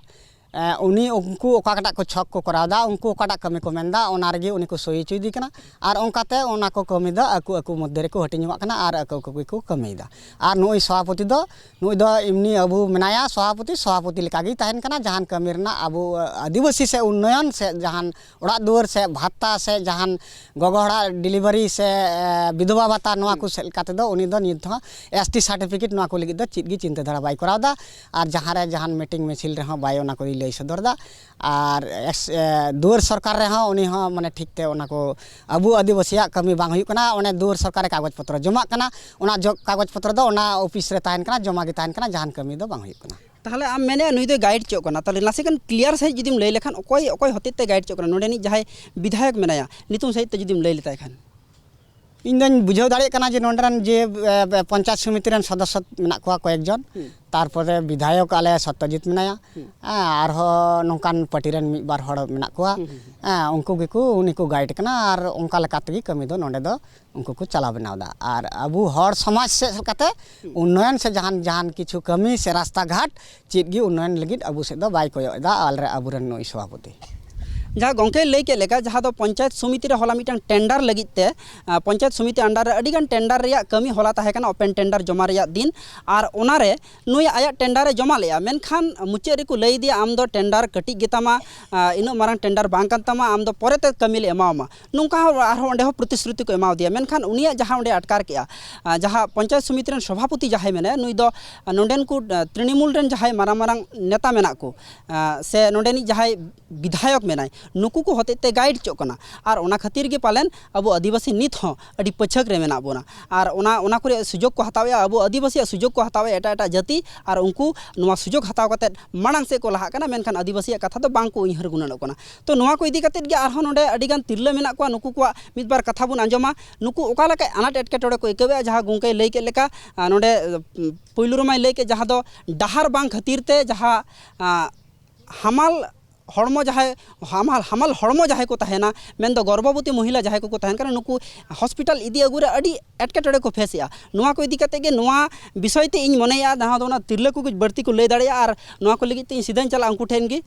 ᱮ, ᱩᱱᱤ, ᱩᱱᱠᱩ ᱚᱠᱟᱴᱟᱜ ᱠᱚ ᱪᱷᱚᱠ ᱠᱚ ᱠᱚᱨᱟᱣ ᱫᱟ, ᱩᱱᱠᱩ ᱚᱠᱟᱴᱟᱜ ᱠᱟᱹᱢᱤ ᱠᱚ ᱢᱮᱱ ᱫᱟ, ᱚᱱᱟ ᱨᱮᱜᱮ ᱩᱱᱤ ᱠᱚ ᱥᱳᱭ ᱦᱚᱪᱚᱭᱮᱫᱮ ᱠᱟᱱᱟ᱾ ᱟᱨ ᱚᱱᱠᱟᱛᱮ ᱚᱱᱟ ᱠᱚ ᱠᱟᱹᱢᱤ ᱫᱚ ᱟᱠᱚ, ᱟᱠᱚ ᱢᱚᱫᱽᱫᱷᱮ ᱨᱮᱠᱚ ᱦᱟᱹᱴᱤᱧᱚᱜ ᱠᱟᱱᱟ ᱟᱨ ᱟᱠᱚ, ᱟᱠᱚ ᱜᱮᱠᱚ ᱠᱟᱹᱢᱤᱭᱮᱫᱟ᱾ ᱟᱨ ᱱᱩᱭ ᱥᱚᱵᱷᱟᱯᱚᱛᱤ ᱫᱚ, ᱱᱩᱭ ᱫᱚ ᱮᱢᱱᱤ ᱟᱵᱚ ᱢᱮᱱᱟᱭᱟ ᱥᱚᱵᱷᱟᱯᱚᱛᱤ, ᱥᱚᱵᱷᱟᱯᱚᱛᱤ ᱞᱮᱠᱟᱜᱮᱭ ᱛᱟᱦᱮᱱ ᱠᱟᱱᱟ᱾ ᱡᱟᱦᱟᱱ ᱠᱟᱹᱢᱤ ᱨᱮᱱᱟᱜ ᱟᱵᱚ, ᱟ, ᱟᱹᱫᱤᱵᱟᱹᱥᱤ ᱥᱮ ᱩᱱᱱᱚᱭᱚᱱ ᱥᱮ ᱡᱟᱦᱟᱱ ᱚᱲᱟᱜ ᱫᱩᱣᱟᱹᱨ ᱥᱮ ᱵᱷᱟᱛᱟ ᱥᱮ ᱡᱟᱦᱟᱱ ᱜᱚᱜᱚ ᱦᱚᱲᱟᱜ ᱰᱮᱞᱤᱵᱷᱟᱨᱤ ᱥᱮ, ᱮ, ᱵᱤᱫᱷᱚᱵᱟ ᱵᱷᱟᱛᱟ, ᱱᱚᱣᱟ ᱠᱚ ᱦᱩᱸ᱾ ᱥᱮᱫ ᱞᱮᱠᱟ ᱛᱮᱫᱚ ᱩᱱᱤ ᱫᱚ ᱱᱤᱛ ᱦᱚᱸ ᱮᱥ ᱴᱤ ᱥᱟᱨᱴᱤᱯᱷᱤᱠᱮᱴ ᱱᱚᱣᱟ ᱠᱚ ᱞᱟᱹᱜᱤᱫ ᱫᱚ ᱪᱮᱫ ᱜᱮ ᱪᱤᱱᱛᱟᱹ ᱫᱷᱟᱨᱟ ᱵᱟᱭ ᱠᱚᱨᱟᱣ ᱮᱫᱟ᱾ ᱟᱨ ᱡᱟᱦᱟᱸ ᱨᱮ ᱡᱟᱦᱟᱱ ᱢᱤᱴᱤᱝ ᱢᱤᱪᱷᱤᱞ ᱨᱮᱦᱚᱸ ᱵᱟᱭ ᱚᱱᱟ ᱠᱚᱭ ᱞᱟᱹᱭ ᱥᱚᱫᱚᱨ ᱮᱫᱟ᱾ ᱟᱨ ᱮᱥ-, ᱮ, ᱫᱩᱣᱟᱹᱨ ᱥᱚᱨᱠᱟᱨ ᱨᱮᱦᱚᱸ ᱩᱱᱤ ᱦᱚᱸ ᱢᱟᱱᱮ ᱴᱷᱤᱠ ᱛᱮ ᱚᱱᱟ ᱠᱚ ᱟᱵᱚ ᱟᱹᱫᱤᱵᱟᱹᱥᱤᱭᱟᱜ ᱠᱟᱹᱢᱤ ᱵᱟᱝ ᱦᱩᱭᱩᱜ ᱠᱟᱱᱟ᱾ ᱚᱱᱮ ᱫᱩᱣᱟᱹᱨ ᱥᱚᱨᱠᱟᱨ ᱨᱮ ᱠᱟᱜᱚᱡᱽ ᱯᱚᱛᱨᱚ ᱡᱚᱢᱟᱜ ᱠᱟᱱᱟ, ᱚᱱᱟ ᱡᱚ-, ᱠᱟᱜᱚᱡᱽ ᱯᱚᱛᱨᱚ ᱫᱚ ᱚᱱᱟ ᱚᱯᱷᱤᱥ ᱨᱮ ᱛᱟᱦᱮᱱ ᱠᱟᱱᱟ, ᱡᱚᱢᱟ ᱜᱮ ᱛᱟᱦᱮᱱ ᱠᱟᱱᱟ, ᱡᱟᱦᱟᱱ ᱠᱟᱹᱢᱤ ᱫᱚ ᱵᱟᱝ ᱦᱩᱭᱩᱜ ᱠᱟᱱᱟ᱾ ᱛᱟᱦᱚᱞᱮ ᱟᱢ ᱢᱮᱱᱮᱫᱼᱟ ᱱᱩᱭ ᱫᱚᱭ ᱜᱟᱭᱤᱰ ᱪᱚᱜ ᱠᱟᱱᱟ, ᱛᱟᱦᱚᱞᱮ ᱱᱟᱥᱮ ᱜᱟᱱ ᱠᱞᱤᱭᱟᱨ ᱥᱟᱺᱦᱤᱡ ᱡᱩᱫᱤᱢ ᱞᱟᱹᱭ ᱞᱮᱠᱷᱟᱱ, ᱚᱠᱚᱭ, ᱚᱠᱚᱭ ᱦᱚᱛᱮᱡ ᱛᱮ ᱜᱟᱭᱤᱰ ᱪᱚᱜ ᱠᱟᱱᱟ? ᱱᱚᱰᱮᱱᱤᱡ ᱡᱟᱦᱟᱸᱭ ᱵᱤᱫᱷᱟᱭᱚᱠ ᱢᱮᱱᱟᱭᱟ, ᱧᱩᱛᱩᱢ ᱥᱟᱺᱦᱤᱡ ᱛᱮ ᱡᱩᱫᱤᱢ ᱞᱟᱹᱭ ᱞᱮᱛᱟᱭ ᱠᱷᱟᱱ᱾ ᱤᱧ ᱫᱚᱧ ᱵᱩᱡᱷᱟᱹᱣ ᱫᱟᱲᱮᱭᱟᱜ ᱠᱟᱱᱟ ᱡᱮ ᱱᱚᱰᱮ ᱨᱮᱱ ᱡᱮ, ᱮ, ᱯᱚᱧᱪᱟᱭᱮᱛ ᱥᱚᱢᱤᱛᱤ ᱨᱮᱱ ᱥᱚᱫᱚᱥᱥᱚ ᱢᱮᱱᱟᱜ ᱠᱚᱣᱟ ᱠᱚᱭᱮᱠ ᱡᱚᱱ, ᱦᱩᱸ᱾ ᱛᱟᱨᱯᱚᱨᱮ ᱵᱤᱫᱷᱟᱭᱚᱠ ᱟᱞᱮ ᱥᱚᱛᱭᱚᱡᱤᱛ ᱢᱮᱱᱟᱭᱟ, ᱦᱩᱸ᱾ ᱦᱮᱸ, ᱟᱨᱦᱚᱸ ᱱᱚᱝᱠᱟᱱ ᱯᱟᱨᱴᱤ ᱨᱮᱱ ᱢᱤᱫ ᱵᱟᱨ ᱦᱚᱲ ᱢᱮᱱᱟᱜ ᱠᱚᱣᱟ, ᱦᱩᱸ, ᱦᱩᱸ, ᱦᱩᱸ᱾ ᱦᱮᱸ, ᱩᱱᱠᱩ ᱜᱮᱠᱚ, ᱩᱱᱤ ᱠᱚ ᱜᱟᱭᱤᱰ ᱠᱟᱱᱟ᱾ ᱟᱨ ᱚᱱᱠᱟ ᱞᱮᱠᱟ ᱛᱮᱜᱮ ᱠᱟᱹᱢᱤ ᱫᱚ ᱱᱚᱰᱮ ᱫᱚ ᱩᱱᱠᱩ ᱠᱚ ᱪᱟᱞᱟᱣ ᱵᱮᱱᱟᱣ ᱮᱫᱟ᱾ ᱟᱨ ᱟᱵᱚ ᱦᱚᱲ ᱥᱚᱢᱟᱡᱽ ᱥᱮᱫ ᱞᱮᱠᱟᱛᱮ ᱦᱩᱸ᱾ ᱩᱱᱱᱚᱭᱚᱱ ᱥᱮ ᱡᱟᱦᱟᱱ, ᱡᱟᱦᱟᱱ ᱠᱤᱪᱷᱩ ᱠᱟᱹᱢᱤ ᱥᱮ ᱨᱟᱥᱛᱟ ᱜᱷᱟᱴ ᱪᱮᱫ ᱜᱮ ᱩᱱᱱᱚᱭᱚᱱ ᱞᱟᱹᱜᱤᱫ ᱟᱵᱚ ᱥᱮᱫ ᱫᱚ ᱵᱟᱭ ᱠᱚᱭᱚᱜ ᱮᱫᱟ, ᱟᱞᱮ, ᱟᱵᱚᱨᱮᱱ ᱱᱩᱭ ᱥᱚᱵᱷᱟᱯᱚᱛᱤ᱾ ᱡᱟᱦᱟᱸ ᱜᱚᱢᱠᱮᱭ ᱞᱟᱹᱭ ᱠᱮᱫ ᱞᱮᱠᱟ, ᱡᱟᱦᱟᱸ ᱫᱚ ᱯᱚᱧᱪᱟᱭᱮᱛ ᱥᱚᱢᱤᱛᱤ ᱨᱮ ᱦᱚᱞᱟ ᱢᱤᱫᱴᱟᱝ ᱴᱮᱱᱰᱟᱨ ᱞᱟᱹᱜᱤᱫ ᱛᱮ, ᱟᱸ, ᱯᱚᱧᱪᱟᱭᱮᱛ ᱥᱚᱢᱤᱛᱤ under ᱨᱮ ᱟᱹᱰᱤᱜᱟᱱ ᱴᱮᱱᱰᱟᱨ ᱨᱮᱭᱟᱜ ᱠᱟᱹᱢᱤ ᱦᱚᱞᱟ ᱛᱟᱦᱮᱸ ᱠᱟᱱᱟ, ᱳᱯᱮᱱ ᱴᱮᱱᱰᱟᱨ ᱡᱚᱢᱟ ᱨᱮᱭᱟᱜ ᱫᱤᱱ, ᱟᱨ ᱚᱱᱟᱨᱮ ᱱᱩᱭ ᱟᱭᱟᱜ ᱴᱮᱱᱰᱟᱨ ᱮ ᱡᱚᱢᱟ ᱞᱮᱫᱼᱟ, ᱢᱮᱱᱠᱷᱟᱱ ᱢᱩᱪᱟᱹᱫ ᱨᱮᱠᱚ ᱞᱟᱹᱭ ᱟᱫᱮᱭᱟ, "ᱟᱢ ᱫᱚ ᱴᱮᱱᱰᱟᱨ ᱠᱟᱹᱴᱤᱡ ᱜᱮᱛᱟᱢᱟ, ᱟᱸ, ᱤᱱᱟᱹᱜ ᱢᱟᱨᱟᱝ ᱴᱮᱱᱰᱟᱨ ᱵᱟᱝ ᱠᱟᱱ ᱛᱟᱢᱟ, ᱟᱢ ᱫᱚ ᱯᱚᱨᱮᱛᱮ ᱠᱟᱹᱢᱤ ᱞᱮ ᱮᱢᱟᱣᱟᱢᱟ᱾" ᱱᱚᱝᱠᱟ ᱦᱚᱸ ᱟᱨᱦᱚᱸ ᱚᱸᱰᱮ ᱦᱚᱸ ᱯᱨᱚᱛᱤᱥᱨᱩᱛᱤ ᱠᱚ ᱮᱢᱟᱣᱟᱫᱮᱭᱟ, ᱢᱮᱱᱠᱷᱟᱱ ᱩᱱᱤᱭᱟᱜ ᱡᱟᱦᱟᱸ ᱚᱸᱰᱮ ᱟᱴᱠᱟᱨ ᱠᱮᱜᱼᱟ, ᱟᱸ, ᱡᱟᱦᱟᱸ ᱯᱚᱧᱪᱟᱭᱮᱛ ᱥᱚᱢᱤᱛᱤ ᱨᱮᱱ ᱥᱚᱵᱷᱟᱯᱚᱛᱤ ᱡᱟᱦᱟᱸᱭ ᱢᱮᱱᱟᱭᱟ, ᱱᱩᱭ ᱫᱚ, ᱟᱸ, ᱱᱚᱰᱮᱱ ᱠᱚ, ᱟᱸ, ᱛᱨᱤᱱᱢᱩᱞ ᱨᱮᱱ ᱡᱟᱦᱟᱸᱭ ᱢᱟᱨᱟᱝ ᱢᱟᱨᱟᱝ ᱱᱮᱛᱟ ᱢᱮᱱᱟᱜ ᱠᱚ, ᱟᱸ, ᱥᱮ ᱱᱚᱰᱮᱱᱤᱡ ᱡᱟᱦᱟᱸᱭ ᱵᱤᱫᱷᱟᱭᱚᱠ ᱢᱮᱱᱟᱭ, ᱱᱩᱠᱩ ᱠᱚ ᱦᱚᱛᱮᱡ ᱛᱮ ᱜᱟᱭᱤᱰ ᱪᱚᱜ ᱠᱟᱱᱟ᱾ ᱟᱨ ᱚᱱᱟ ᱠᱷᱟᱹᱛᱤᱨ ᱜᱮ ᱯᱟᱞᱮᱱ ᱟᱵᱚ ᱟᱹᱫᱤᱵᱟᱹᱥᱤ ᱱᱤᱛ ᱦᱚᱸ ᱟᱹᱰᱤ ᱯᱟᱹᱪᱷᱟᱹᱠ ᱨᱮ ᱢᱮᱱᱟᱜ ᱵᱚᱱᱟ᱾ ᱟᱨ ᱚᱱᱟ ᱚᱱᱟ ᱠᱚᱨᱮ ᱥᱩᱡᱳᱜᱽ ᱠᱚ ᱦᱟᱛᱟᱣᱮᱫᱼᱟ, ᱟᱵᱚ ᱟᱹᱫᱤᱵᱟᱹᱥᱤᱭᱟᱜ ᱥᱩᱡᱳᱜᱽ ᱠᱚ ᱦᱟᱛᱟᱣᱮᱫᱼᱟ ᱮᱴᱟᱜ ᱮᱴᱟᱜ ᱡᱟᱹᱛᱤ, ᱟᱨ ᱩᱱᱠᱩ ᱱᱚᱣᱟ ᱥᱩᱡᱳᱜᱽ ᱦᱟᱛᱟᱣ ᱠᱟᱛᱮᱫ ᱢᱟᱲᱟᱝ ᱥᱮᱫ ᱠᱚ ᱞᱟᱦᱟᱜ ᱠᱟᱱᱟ, ᱢᱮᱱᱠᱷᱟᱱ ᱟᱹᱫᱤᱵᱟᱹᱥᱤᱭᱟᱜ ᱠᱟᱛᱷᱟ ᱫᱚ ᱵᱟᱝ ᱠᱚ ᱩᱭᱦᱟᱹᱨ ᱜᱩᱱᱟᱹᱱᱚᱜ ᱠᱟᱱᱟ᱾ ᱛᱚ, ᱱᱚᱣᱟ ᱠᱚ ᱤᱫᱤ ᱠᱟᱛᱮᱫ ᱜᱮ ᱟᱨᱦᱚᱸ ᱱᱚᱰᱮ ᱟᱹᱰᱤᱜᱟᱱ ᱛᱤᱨᱞᱟᱹ ᱢᱮᱱᱟᱜ ᱠᱚᱣᱟ, ᱱᱩᱠᱩ ᱠᱚᱣᱟᱜ ᱢᱤᱫ ᱵᱟᱨ ᱠᱟᱛᱷᱟ ᱵᱚᱱ ᱟᱸᱡᱚᱢᱟ᱾ ᱱᱩᱠᱩ ᱚᱠᱟ ᱞᱮᱠᱟ ᱟᱱᱟᱴ ᱮᱴᱠᱮᱴᱚᱬᱮ ᱠᱚ ᱟᱹᱭᱠᱟᱹᱣᱮᱫᱼᱟ, ᱡᱟᱦᱟᱸ ᱜᱚᱢᱠᱮᱭ ᱞᱟᱹᱭ ᱠᱮᱫ ᱞᱮᱠᱟ, ᱟᱨ ᱱᱚᱰᱮ ᱩᱢ, ᱯᱩᱭᱞᱩ ᱨᱮᱢᱟᱭ ᱞᱟᱹᱭ ᱠᱮᱫ, ᱡᱟᱦᱟᱸ ᱫᱚ ᱰᱟᱦᱟᱨ ᱵᱟᱝ ᱠᱷᱟᱹᱛᱤᱨ ᱛᱮ ᱡᱟᱦᱟᱸ ᱟᱸ, ᱦᱟᱢᱟᱞ ᱦᱚᱲᱢᱚ ᱡᱟᱦᱟᱸᱭ, ᱦᱟᱢᱟᱞ, ᱦᱟᱢᱟᱞ ᱦᱚᱲᱢᱚ ᱡᱟᱦᱟᱸᱭ ᱠᱚ ᱛᱟᱦᱮᱱᱟ, ᱢᱮᱱᱫᱚ ᱜᱚᱨᱵᱷᱚᱵᱚᱛᱤ ᱢᱚᱦᱤᱞᱟ ᱡᱟᱦᱟᱸᱭ ᱠᱚᱠᱚ ᱛᱟᱦᱮᱱ ᱠᱟᱱᱟ, ᱱᱩᱠᱩ ᱦᱚᱥᱯᱤᱴᱟᱞ ᱤᱫᱤ ᱟᱹᱜᱩ ᱨᱮ ᱟᱹᱰᱤ ᱮᱴᱠᱮᱴᱚᱬᱮ ᱠᱚ ᱯᱷᱮᱥ ᱮᱜᱼᱟ᱾ ᱱᱚᱣᱟ ᱠᱚ ᱤᱫᱤ ᱠᱟᱛᱮ ᱜᱮ ᱱᱚᱣᱟ ᱵᱤᱥᱚᱭ ᱛᱮ ᱤᱧ ᱢᱚᱱᱮᱭᱟ, ᱡᱟᱦᱟᱸ ᱫᱚ ᱚᱱᱟ ᱛᱤᱨᱞᱟᱹ ᱠᱚᱜᱮ ᱵᱟᱹᱲᱛᱤ ᱠᱚ ᱞᱟᱹᱭ ᱫᱟᱲᱮᱭᱟᱜᱼᱟ, ᱟᱨ ᱱᱚᱣᱟ ᱠᱚ ᱞᱟᱹᱜᱤᱫ ᱛᱮ ᱤᱧ ᱥᱤᱫᱷᱟᱹᱧ ᱪᱟᱞᱟᱜᱼᱟ ᱩᱱᱠᱩ ᱴᱷᱮᱱ ᱜᱮ᱾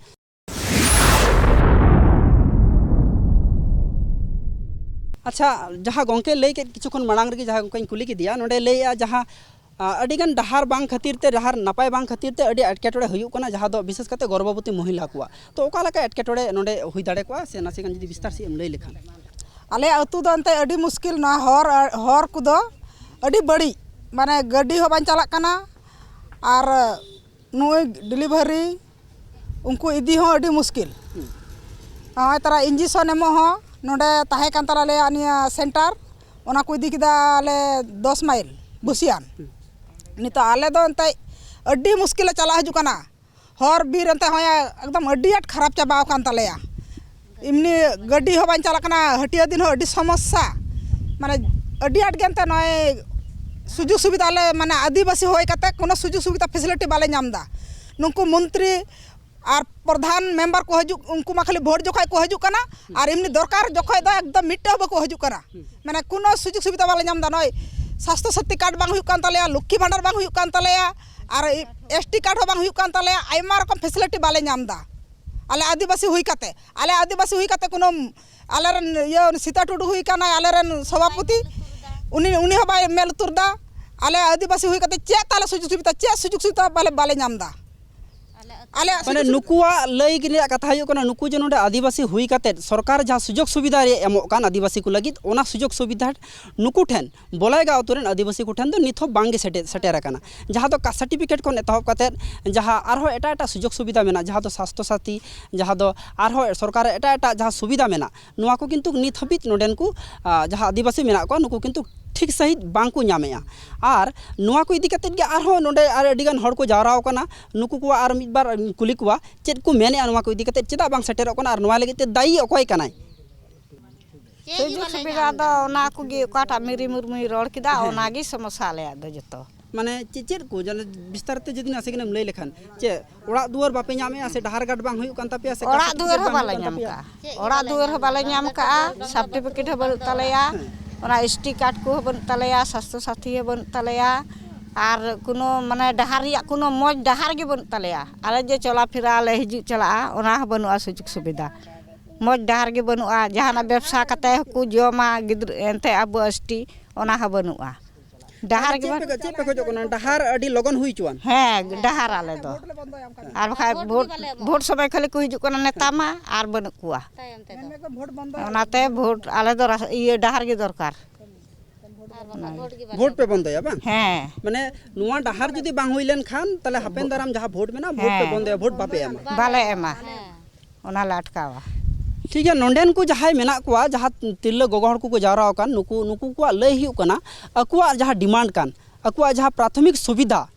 ᱟᱪᱪᱷᱟ, ᱡᱟᱦᱟᱸ ᱜᱚᱢᱠᱮ ᱞᱟᱹᱭ ᱠᱮᱫ ᱠᱤᱪᱷᱩ ᱠᱷᱚᱱ ᱢᱟᱲᱟᱝ ᱨᱮᱜᱮ, ᱡᱟᱦᱟᱸ ᱜᱚᱢᱠᱮᱧ ᱠᱩᱞᱤ ᱠᱮᱫᱮᱭᱟ, ᱱᱚᱰᱮ ᱞᱟᱹᱭᱮᱜᱼᱟ, ᱡᱟᱦᱟᱸ ᱟᱹᱰᱤᱜᱟᱱ ᱰᱟᱦᱟᱨ ᱵᱟᱝ ᱠᱷᱟᱹᱛᱤᱨ ᱛᱮ, ᱰᱟᱦᱟᱨ ᱱᱟᱯᱟᱭ ᱵᱟᱝ ᱠᱷᱟᱹᱛᱤᱨ ᱛᱮ ᱟᱹᱰᱤ ᱮᱴᱠᱮᱴᱚᱬᱮ ᱦᱩᱭᱩᱜ ᱠᱟᱱᱟ, ᱡᱟᱦᱟᱸ ᱫᱚ ᱵᱤᱥᱮᱥ ᱠᱟᱛᱮ ᱜᱚᱨᱵᱷᱚᱵᱚᱛᱤ ᱢᱚᱦᱤᱞᱟ ᱠᱚᱣᱟᱜ᱾ ᱛᱚ, ᱚᱠᱟ ᱞᱮᱠᱟ ᱮᱴᱠᱮᱴᱚᱬᱮ ᱱᱚᱰᱮ ᱦᱩᱭ ᱫᱟᱲᱮ ᱠᱚᱜᱼᱟ, ᱥᱮ ᱱᱟᱥᱮ ᱜᱟᱱ ᱡᱩᱫᱤ ᱵᱤᱥᱛᱟᱨ ᱥᱮᱫ ᱮᱢ ᱞᱟᱹᱭ ᱞᱮᱠᱷᱟᱱ? ᱟᱞᱮᱭᱟᱜ ᱟᱹᱛᱩ ᱫᱚ ᱮᱱᱛᱮ ᱟᱹᱰᱤ ᱢᱩᱥᱠᱤᱞ, ᱱᱚᱣᱟ ᱦᱚᱨ, ᱦᱚᱨ ᱠᱚᱫᱚ ᱟᱹᱰᱤ ᱵᱟᱹᱲᱤᱡ, ᱢᱟᱱᱮ ᱜᱟᱹᱰᱤ ᱦᱚᱸ ᱵᱟᱝ ᱪᱟᱞᱟᱜ ᱠᱟᱱᱟ, ᱟᱨ ᱱᱩᱭ ᱰᱮᱞᱤᱵᱷᱟᱨᱤ ᱩᱱᱠᱩ ᱤᱫᱤ ᱦᱚᱸ ᱟᱹᱰᱤ ᱢᱩᱥᱠᱤᱞ᱾ ᱱᱚᱜᱼᱚᱭ ᱛᱟᱨᱟ ᱤᱧᱡᱮᱠᱥᱚᱱ ᱮᱢᱚᱜ ᱦᱚᱸ ᱱᱚᱰᱮ ᱛᱟᱦᱮᱸ ᱠᱟᱱ ᱛᱟᱞᱮᱭᱟ ᱱᱤᱭᱟᱹ ᱥᱮᱱᱴᱟᱨ, ᱚᱱᱟ ᱠᱚ ᱤᱫᱤ ᱠᱮᱫᱟ ᱟᱞᱮ ᱫᱚᱥ ᱢᱟᱭᱤᱞ ᱵᱩᱥᱤᱭᱟᱱ᱾ ᱱᱤᱛᱚᱜ ᱟᱞᱮ ᱫᱚ ᱮᱱᱛᱮᱡ ᱟᱹᱰᱤ ᱢᱩᱥᱠᱤᱞ ᱞᱮ ᱪᱟᱞᱟᱜ ᱦᱤᱡᱩᱜ ᱠᱟᱱᱟ, ᱦᱚᱨ ᱵᱤᱨ ᱮᱱᱛᱮ ᱦᱚᱸᱭᱟ ᱮᱠᱫᱚᱢ ᱟᱹᱰᱤ ᱟᱸᱴ ᱠᱷᱟᱨᱟᱯ ᱪᱟᱵᱟᱣ ᱟᱠᱟᱱ ᱛᱟᱞᱮᱭᱟ᱾ ᱮᱢᱱᱤ ᱜᱟᱹᱰᱤ ᱦᱚᱸ ᱵᱟᱝ ᱪᱟᱞᱟᱜ ᱠᱟᱱᱟ, ᱦᱟᱹᱴᱤᱭᱟᱹ ᱫᱤᱱ ᱦᱚᱸ ᱟᱹᱰᱤ ᱥᱚᱢᱚᱥᱥᱟ, ᱢᱟᱱᱮ ᱟᱹᱰᱤ ᱟᱸᱴ ᱜᱮ ᱮᱱᱛᱮ ᱱᱚᱜᱼᱚᱭ ᱥᱩᱡᱳᱜᱽ ᱥᱩᱵᱤᱫᱷᱟ ᱟᱞᱮ ᱢᱟᱱᱮ ᱟᱹᱫᱤᱵᱟᱹᱥᱤ ᱦᱩᱭ ᱠᱟᱛᱮ ᱠᱳᱱᱳ ᱥᱩᱡᱳᱜᱽ ᱥᱩᱵᱤᱫᱷᱟ ᱯᱷᱮᱥᱤᱞᱤᱴᱤ ᱵᱟᱞᱮ ᱧᱟᱢ ᱮᱫᱟ᱾ ᱱᱩᱠᱩ ᱢᱚᱱᱛᱨᱤ ᱟᱨ ᱯᱨᱚᱫᱷᱟᱱ ᱢᱮᱢᱵᱟᱨ ᱠᱚ ᱦᱤᱡᱩᱜ, ᱩᱱᱠᱩ ᱢᱟ ᱠᱷᱟᱹᱞᱤ ᱵᱷᱳᱴ ᱡᱚᱠᱷᱚᱡ ᱠᱚ ᱦᱤᱡᱩᱜ ᱠᱟᱱᱟ, ᱟᱨ ᱮᱢᱱᱤ ᱫᱚᱨᱠᱟᱨ ᱡᱚᱠᱷᱚᱡ ᱫᱚ ᱮᱠᱫᱚᱢ ᱢᱤᱫᱴᱟᱹᱝ ᱦᱚᱸ ᱵᱟᱠᱚ ᱦᱤᱡᱩᱜ ᱠᱟᱱᱟ᱾ ᱢᱟᱱᱮ ᱠᱳᱱᱳ ᱥᱩᱡᱳᱜᱽ ᱥᱩᱵᱤᱫᱷᱟ ᱵᱟᱞᱮ ᱧᱟᱢ ᱮᱫᱟ᱾ ᱱᱚᱜᱼᱚᱭ ᱥᱟᱥᱛᱷᱚ ᱥᱟᱛᱷᱤ ᱠᱟᱨᱰ ᱵᱟᱝ ᱦᱩᱭᱩᱜ ᱠᱟᱱ ᱛᱟᱞᱮᱭᱟ, ᱞᱚᱠᱠᱷᱤ ᱵᱷᱟᱱᱰᱟᱨ ᱵᱟᱝ ᱦᱩᱭᱩᱜ ᱠᱟᱱ ᱛᱟᱞᱮᱭᱟ, ᱟᱨ ᱮᱥ ᱴᱤ ᱠᱟᱨᱰ ᱦᱚᱸ ᱵᱟᱝ ᱦᱩᱭᱩᱜ ᱠᱟᱱ ᱛᱟᱞᱮᱭᱟ, ᱟᱭᱢᱟ ᱨᱚᱠᱚᱢ ᱯᱷᱮᱥᱤᱞᱤᱴᱤ ᱵᱟᱞᱮ ᱧᱟᱢ ᱮᱫᱟ᱾ ᱟᱞᱮ ᱟᱹᱫᱤᱵᱟᱹᱥᱤ ᱦᱩᱭ ᱠᱟᱛᱮ, ᱟᱞᱮ ᱟᱹᱫᱤᱵᱟᱹᱥᱤ ᱦᱩᱭ ᱠᱟᱛᱮ ᱠᱳᱱᱳ, ᱟᱞᱮᱨᱮᱱ ᱤᱭᱟᱹ ᱥᱤᱛᱟ ᱴᱩᱰᱩ ᱦᱩᱭ ᱠᱟᱱᱟᱭ, ᱟᱞᱮᱨᱮᱱ ᱥᱚᱵᱷᱟᱯᱚᱛᱤ, ᱩᱱᱤ, ᱩᱱᱤ ᱦᱚᱸ ᱵᱟᱭ ᱢᱮᱫ ᱞᱩᱛᱩᱨ ᱮᱫᱟ᱾ ᱟᱞᱮ ᱟᱹᱫᱤᱵᱟᱹᱥᱤ ᱦᱩᱭ ᱠᱟᱛᱮ ᱪᱮᱫ ᱛᱟᱞᱮ ᱥᱩᱡᱳᱜᱽ ᱥᱩᱵᱤᱫᱷᱟ, ᱪᱮᱫ ᱥᱩᱡᱳᱜᱽ ᱥᱩᱵᱤᱫᱷᱟ ᱵᱟᱞᱮ, ᱵᱟᱞᱮ ᱧᱟᱢ ᱮᱫᱟ᱾ ᱟᱞᱮᱭᱟᱜ ᱢᱟᱱᱮ ᱥᱩᱡᱳᱜᱽ ᱥᱩᱵᱤᱫᱷᱟ ᱱᱩᱠᱩᱣᱟᱜ ᱞᱟᱹᱭ ᱨᱮᱭᱟᱜ ᱠᱟᱛᱷᱟ ᱦᱩᱭᱩᱜ ᱠᱟᱱᱟ, ᱱᱩᱠᱩ ᱡᱮ ᱱᱚᱰᱮ ᱟᱹᱫᱤᱵᱟᱹᱥᱤ ᱦᱩᱭ ᱠᱟᱛᱮᱫ ᱥᱚᱨᱠᱟᱨ ᱡᱟᱦᱟᱸ ᱥᱩᱡᱳᱜᱽ ᱥᱩᱵᱤᱫᱷᱟ ᱨᱮ ᱮᱢᱚᱜ ᱠᱟᱱ ᱟᱹᱫᱤᱵᱟᱹᱥᱤ ᱠᱚ ᱞᱟᱹᱜᱤᱫ, ᱚᱱᱟ ᱥᱩᱡᱳᱜᱽ ᱥᱩᱵᱤᱫᱷᱟ ᱱᱩᱠᱩ ᱴᱷᱮᱱ, ᱵᱚᱞᱟᱭᱜᱟᱸᱣ ᱟᱹᱛᱩ ᱨᱮᱱ ᱟᱹᱫᱤᱵᱟᱹᱥᱤ ᱠᱚ ᱴᱷᱮᱱ ᱫᱚ ᱱᱤᱛ ᱦᱚᱸ ᱵᱟᱝ ᱜᱮ ᱥᱮᱴᱮᱨ, ᱥᱮᱴᱮᱨ ᱟᱠᱟᱱᱟ᱾ ᱡᱟᱦᱟᱸ ᱫᱚ ᱠᱟᱥᱴ ᱥᱟᱨᱴᱤᱯᱷᱤᱠᱮᱴ ᱠᱷᱚᱱ ᱮᱛᱚᱦᱚᱵ ᱠᱟᱛᱮᱫ ᱡᱟᱦᱟᱸ ᱟᱨᱦᱚᱸ ᱮᱴᱟᱜ ᱮᱴᱟᱜ ᱥᱩᱡᱳᱜᱽ ᱥᱩᱵᱤᱫᱷᱟ ᱢᱮᱱᱟᱜᱼᱟ, ᱡᱟᱦᱟᱸ ᱫᱚ ᱥᱟᱥᱛᱷᱚ ᱥᱟᱛᱷᱤ, ᱡᱟᱦᱟᱸ ᱫᱚ ᱟᱨᱦᱚᱸ ᱥᱚᱨᱠᱟᱨᱟᱜ ᱮᱴᱟᱜ ᱮᱴᱟᱜ ᱡᱟᱦᱟᱸ ᱥᱩᱵᱤᱫᱷᱟ ᱢᱮᱱᱟᱜ, ᱱᱚᱣᱟ ᱠᱚ ᱠᱤᱱᱛᱩ ᱱᱤᱛ ᱦᱟᱹᱵᱤᱡ ᱱᱚᱰᱮᱱ ᱠᱚ, ᱟ, ᱡᱟᱦᱟᱸ ᱟᱹᱫᱤᱵᱟᱹᱥᱤ ᱢᱮᱱᱟᱜ ᱠᱚᱣᱟ, ᱱᱩᱠᱩ ᱠᱤᱱᱛᱩ ᱴᱷᱤᱠ ᱥᱟᱺᱦᱤᱡ ᱵᱟᱝ ᱠᱚ ᱧᱟᱢᱮᱜᱼᱟ᱾ ᱟᱨ ᱱᱚᱣᱟ ᱠᱚ ᱤᱫᱤ ᱠᱟᱛᱮᱫ ᱜᱮ ᱟᱨᱦᱚᱸ ᱱᱚᱰᱮ ᱟᱨ ᱟᱹᱰᱤ ᱜᱟᱱ ᱦᱚᱲ ᱠᱚ ᱡᱟᱣᱨᱟ ᱟᱠᱟᱱᱟ, ᱱᱩᱠᱩ ᱠᱚᱣᱟᱜ ᱟᱨ ᱢᱤᱫ ᱵᱟᱨ ᱠᱩᱞᱤ ᱠᱚᱣᱟ, ᱪᱮᱫ ᱠᱚ ᱢᱮᱱᱮᱜᱼᱟ, ᱱᱚᱣᱟ ᱠᱚ ᱤᱫᱤ ᱠᱟᱛᱮᱫ ᱪᱮᱫᱟᱜ ᱵᱟᱝ ᱥᱮᱴᱮᱨᱚᱜ ᱠᱟᱱᱟ ᱟᱨ ᱱᱚᱣᱟ ᱞᱟᱹᱜᱤᱫ ᱛᱮ ᱫᱟᱭᱤ ᱚᱠᱚᱭ ᱠᱟᱱᱟᱭ? ᱥᱩᱡᱳᱜᱽ ᱥᱩᱵᱤᱫᱷᱟ ᱫᱚ ᱚᱱᱟ ᱠᱚᱜᱮ, ᱚᱠᱟᱴᱟᱜ ᱢᱤᱨᱤ ᱢᱩᱨᱢᱩᱭ ᱨᱚᱲ ᱠᱮᱫᱟ, ᱦᱮᱸ᱾ ᱚᱱᱟᱜᱮ ᱥᱚᱢᱚᱥᱥᱟ ᱟᱞᱮᱭᱟᱜ ᱫᱚ ᱡᱚᱛᱚ᱾ ᱢᱟᱱᱮ ᱪᱮᱫ, ᱪᱮᱫ ᱠᱚ ᱡᱟᱱᱮ ᱵᱤᱥᱛᱟᱨ ᱛᱮ ᱡᱩᱫᱤ ᱱᱟᱥᱮ ᱜᱟᱱᱮᱢ ᱞᱟᱹᱭ ᱞᱮᱠᱷᱟᱱ, ᱪᱮᱫ ᱚᱲᱟᱜ ᱫᱩᱣᱟᱹᱨ ᱵᱟᱯᱮ ᱧᱟᱢᱮᱜᱼᱟ ᱥᱮ ᱰᱟᱦᱟᱨ ᱜᱷᱟᱴ ᱵᱟᱝ ᱦᱩᱭᱩᱜ ᱠᱟᱱ ᱛᱟᱯᱮᱭᱟ ᱥᱮ ᱚᱲᱟᱜ ᱠᱟᱥᱴ ᱫᱩᱣᱟᱹᱨ ᱥᱟᱨᱴᱤᱯᱷᱤᱠᱮᱴ ᱦᱚᱸ ᱵᱟᱝ ᱵᱟᱞᱮ ᱦᱩᱭᱩᱜ ᱠᱟᱱ ᱧᱟᱢ ᱛᱟᱯᱮᱭᱟ? ᱠᱟᱜᱼᱟ᱾ ᱪᱮᱫ ᱦᱚᱸ ᱚᱲᱟᱜ ᱵᱟᱞᱮ ᱫᱩᱣᱟᱹᱨ ᱧᱟᱢ ᱦᱚᱸ ᱠᱟᱜᱼᱟ᱾ ᱵᱟᱞᱮ ᱧᱟᱢ ᱠᱟᱜᱼᱟ, ᱥᱟᱨᱴᱤᱯᱷᱤᱠᱮᱴ ᱦᱚᱸ ᱵᱟᱹᱱᱩᱜ ᱛᱟᱞᱮᱭᱟ, ᱦᱮᱸ᱾ ᱚᱱᱟ ᱮᱥ ᱴᱤ ᱠᱟᱨᱰ ᱠᱚᱦᱚᱸ ᱵᱟᱹᱱᱩᱜ ᱛᱟᱞᱮᱭᱟ, ᱥᱟᱥᱛᱷᱚ ᱥᱟᱛᱷᱤ ᱦᱚᱸ ᱵᱟᱹᱱᱩᱜ ᱛᱟᱞᱮᱭᱟ, ᱟᱨ ᱠᱳᱱᱳ ᱢᱟᱱᱮ ᱰᱟᱦᱟᱨ ᱨᱮᱭᱟᱜ ᱠᱳᱱᱳ ᱢᱚᱡᱽ ᱰᱟᱦᱟᱨ ᱜᱮ ᱵᱟᱹᱱᱩᱜ ᱛᱟᱞᱮᱭᱟ᱾ ᱟᱞᱮ ᱡᱮ ᱪᱚᱞᱟᱯᱷᱮᱨᱟ ᱞᱮ ᱦᱤᱡᱩᱜ ᱪᱟᱞᱟᱜᱼᱟ, ᱚᱱᱟ ᱦᱚᱸ ᱵᱟᱹᱱᱩᱜᱼᱟ ᱥᱩᱡᱳᱜᱽ ᱥᱩᱵᱤᱫᱷᱟ᱾ ᱢᱚᱡᱽ ᱰᱟᱦᱟᱨ ᱜᱮ ᱵᱟᱹᱱᱩᱜᱼᱟ, ᱡᱟᱦᱟᱱᱟᱜ ᱵᱮᱵᱽᱥᱟ ᱠᱟᱛᱮ ᱦᱚᱸᱠᱚ ᱡᱚᱢᱟ ᱜᱤᱫᱽᱨᱟᱹ, ᱮᱱᱛᱮ ᱟᱵᱚ ᱮᱥ ᱴᱤ ᱚᱱᱟ ᱦᱚᱸ ᱵᱟᱹᱱᱩᱜᱼᱟ᱾ ᱰᱟᱦᱟᱨ ᱜᱮ ᱪᱮᱫ ᱵᱟᱹᱱᱩᱜ᱾ ᱯᱮ, ᱪᱮᱫ ᱯᱮ ᱠᱷᱚᱡᱚᱜ ᱠᱟᱱᱟ? ᱰᱟᱦᱟᱨ ᱟᱹᱰᱤ ᱞᱚᱜᱚᱱ ᱦᱩᱭ ᱦᱚᱪᱚᱣᱟᱱ᱾ ᱦᱮᱸ, ᱰᱟᱦᱟᱨ ᱟᱞᱮ ᱫᱚ᱾ ᱟᱨ ᱵᱟᱠᱷᱟᱡ ᱵᱷᱳᱴ, ᱵᱷᱳᱴ ᱥᱚᱢᱚᱭ ᱠᱷᱟᱹᱞᱤ ᱠᱚ ᱦᱤᱡᱩᱜ ᱠᱟᱱᱟ, ᱱᱮᱛᱟ ᱢᱟ ᱟᱨ ᱵᱟᱹᱱᱩᱜ ᱠᱚᱣᱟ᱾ ᱚᱱᱟᱛᱮ ᱵᱷᱳᱴ ᱟᱞᱮ ᱫᱚ ᱨᱟᱥ-, ᱤᱭᱟᱹ ᱰᱟᱦᱟᱨ ᱜᱮ ᱫᱚᱨᱠᱟᱨ᱾ ᱵᱷᱳᱴ ᱯᱮ ᱵᱚᱱᱫᱚᱭᱟ ᱵᱟᱝ? ᱦᱮᱸ᱾ ᱢᱟᱱᱮ ᱱᱚᱣᱟ ᱰᱟᱦᱟᱨ ᱡᱩᱫᱤ ᱵᱟᱝ ᱦᱩᱭ ᱞᱮᱱ ᱠᱷᱟᱱ, ᱛᱟᱦᱞᱮ ᱦᱟᱯᱮᱱ ᱫᱟᱨᱟᱢ ᱡᱟᱦᱟᱸ ᱵᱷᱳᱴ ᱢᱮᱱᱟᱜᱼᱟ, ᱵᱷᱳᱴ ᱯᱮ ᱦᱮᱸ᱾ ᱵᱚᱱᱫᱚᱭᱟ, ᱵᱷᱳᱴ ᱵᱟᱯᱮ ᱮᱢᱟ᱾ ᱵᱟᱞᱮ ᱮᱢᱟ᱾ ᱚᱱᱟ ᱞᱮ ᱟᱴᱠᱟᱣᱟ᱾ ᱴᱷᱤᱠ ᱜᱮᱭᱟ, ᱱᱚᱸᱰᱮᱱ ᱠᱚ ᱡᱟᱦᱟᱸᱭ ᱢᱮᱱᱟᱜ ᱠᱚᱣᱟ, ᱡᱟᱦᱟᱸ ᱛᱤᱨᱞᱟᱹ ᱜᱚᱜᱚ ᱦᱚᱲ ᱠᱚᱠᱚ ᱡᱟᱣᱨᱟ ᱟᱠᱟᱱ, ᱱᱩᱠᱩ, ᱱᱩᱠᱩ ᱠᱚᱣᱟᱜ ᱞᱟᱹᱭ ᱦᱩᱭᱩᱜ ᱠᱟᱱᱟ, ᱟᱠᱚᱣᱟᱜ ᱡᱟᱦᱟᱸ ᱰᱤᱢᱟᱱᱰ ᱠᱟᱱ, ᱟᱠᱚᱣᱟᱜ ᱡᱟᱦᱟᱸ ᱯᱨᱟᱛᱷᱚᱢᱤᱠ ᱥᱩᱵᱤᱫᱷᱟ,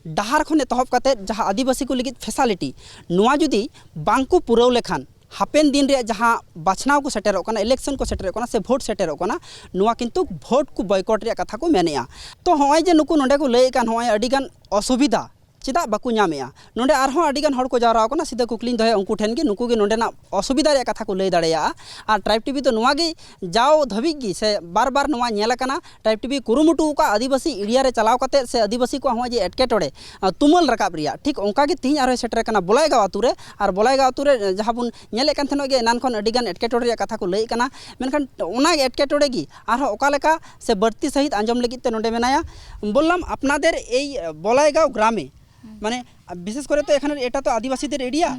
ᱰᱟᱦᱟᱨ ᱠᱷᱚᱱ ᱮᱛᱚᱦᱚᱵ ᱠᱟᱛᱮᱫ ᱡᱟᱦᱟᱸ ᱟᱹᱫᱤᱵᱟᱹᱥᱤ ᱠᱚ ᱞᱟᱹᱜᱤᱫ ᱯᱷᱮᱥᱟᱞᱤᱴᱤ, ᱱᱚᱣᱟ ᱡᱩᱫᱤ ᱵᱟᱝ ᱠᱚ ᱯᱩᱨᱟᱹᱣ ᱞᱮᱠᱷᱟᱱ, ᱦᱟᱯᱮᱱ ᱫᱤᱱ ᱨᱮᱭᱟᱜ ᱡᱟᱦᱟᱸ ᱵᱟᱪᱷᱱᱟᱣ ᱠᱚ ᱥᱮᱴᱮᱨᱚᱜ ᱠᱟᱱᱟ, ᱤᱞᱮᱠᱥᱚᱱ ᱠᱚ ᱥᱮᱴᱮᱨᱚᱜ ᱠᱟᱱᱟ ᱥᱮ ᱵᱷᱳᱴ ᱥᱮᱴᱮᱨᱚᱜ ᱠᱟᱱᱟ, ᱱᱚᱣᱟ ᱠᱤᱱᱛᱩ ᱵᱷᱳᱴ ᱠᱚ ᱵᱚᱭᱠᱚᱴ ᱨᱮᱭᱟᱜ ᱠᱟᱛᱷᱟ ᱠᱚ ᱢᱮᱱᱮᱜᱼᱟ᱾ ᱛᱚ, ᱦᱚᱸᱜᱼᱚᱭ ᱡᱮ ᱱᱩᱠᱩ ᱱᱚᱸᱰᱮ ᱠᱚ ᱞᱟᱹᱭᱮᱫ ᱠᱟᱱ, ᱦᱚᱸᱜᱼᱚᱭ ᱟᱹᱰᱤ ᱜᱟᱱ ᱚᱥᱩᱵᱤᱫᱷᱟ, ᱪᱮᱫᱟᱜ ᱵᱟᱠᱚ ᱧᱟᱢᱮᱜᱼᱟ? ᱱᱚᱰᱮ ᱟᱨᱦᱚᱸ ᱟᱹᱰᱤ ᱜᱟᱱ ᱦᱚᱲ ᱠᱚ ᱡᱟᱣᱨᱟ ᱟᱠᱟᱱᱟ, ᱥᱤᱫᱷᱟᱹ ᱠᱩᱠᱞᱤᱧ ᱫᱚᱦᱚᱭᱟ ᱩᱱᱠᱩ ᱴᱷᱮᱱ ᱜᱮ, ᱱᱩᱠᱩ ᱜᱮ ᱱᱚᱰᱮᱱᱟᱜ ᱚᱥᱩᱵᱤᱫᱷᱟ ᱨᱮᱭᱟᱜ ᱠᱟᱛᱷᱟ ᱠᱚ ᱞᱟᱹᱭ ᱫᱟᱲᱮᱭᱟᱜᱼᱟ᱾ ᱟᱨ ᱴᱨᱟᱭᱤᱵᱽ ᱴᱤᱵᱷᱤ ᱫᱚ ᱱᱚᱣᱟ ᱜᱮ ᱡᱟᱣ ᱫᱷᱟᱹᱵᱤᱡ ᱜᱮ ᱥᱮ ᱵᱟᱨ ᱵᱟᱨ ᱱᱚᱣᱟ ᱧᱮᱞ ᱟᱠᱟᱱᱟ, ᱴᱨᱟᱭᱤᱵᱽ ᱴᱤᱵᱷᱤ ᱠᱩᱨᱩᱢᱩᱴᱩ ᱟᱠᱟᱫ ᱟᱹᱫᱤᱵᱟᱹᱥᱤ ᱮᱨᱤᱭᱟ ᱨᱮ ᱪᱟᱞᱟᱣ ᱠᱟᱛᱮᱫ ᱥᱮ ᱟᱹᱫᱤᱵᱟᱹᱥᱤ ᱠᱚᱣᱟᱜ ᱦᱚᱸᱜᱼᱚᱭ ᱡᱮ ᱮᱴᱠᱮᱴᱚᱬᱮ, ᱟᱸ, ᱛᱩᱢᱟᱹᱞ ᱨᱟᱠᱟᱵ ᱨᱮᱭᱟᱜ, ᱴᱷᱤᱠ ᱚᱱᱠᱟ ᱜᱮ ᱛᱮᱦᱮᱧ ᱟᱨᱦᱚᱸᱭ ᱥᱮᱴᱮᱨ ᱟᱠᱟᱱᱟ ᱵᱚᱞᱟᱭᱜᱟᱸᱣ ᱟᱹᱛᱩ ᱨᱮ᱾ ᱟᱨ ᱵᱚᱞᱟᱭᱜᱟᱸᱣ ᱟᱹᱛᱩ ᱨᱮ ᱡᱟᱦᱟᱸ ᱵᱚᱱ ᱧᱮᱞᱮᱫ ᱠᱟᱱ ᱛᱟᱦᱮᱱᱚᱜ ᱜᱮ, ᱮᱱᱟᱱ ᱠᱷᱚᱱ ᱟᱹᱰᱤ ᱜᱟᱱ ᱮᱴᱠᱮᱴᱚᱬᱮ ᱨᱮᱭᱟᱜ ᱠᱟᱛᱷᱟ ᱠᱚ ᱞᱟᱹᱭᱮᱫ ᱠᱟᱱᱟ, ᱢᱮᱱᱠᱷᱟᱱ ᱚᱱᱟ ᱮᱴᱠᱮᱴᱚᱬᱮ ᱜᱮ ᱟᱨᱦᱚᱸ ᱚᱠᱟ ᱞᱮᱠᱟ ᱥᱮ ᱵᱟᱹᱲᱛᱤ ᱥᱟᱺᱦᱤᱡ ᱟᱸᱡᱚᱢ ᱞᱟᱹᱜᱤᱫ ᱛᱮ ᱱᱚᱰᱮ ᱢᱮᱱᱟᱭᱟ᱾ ᱵᱚᱞᱞᱟᱢ, ᱟᱯᱱᱟᱫᱮᱨ ᱮᱭ ᱵᱚᱞᱟᱭᱜᱟᱸᱣ ᱜᱨᱟᱢᱮ মানে, বিশেষ করে তো এখানে এটা তো আদিবাসীদের এরিয়া,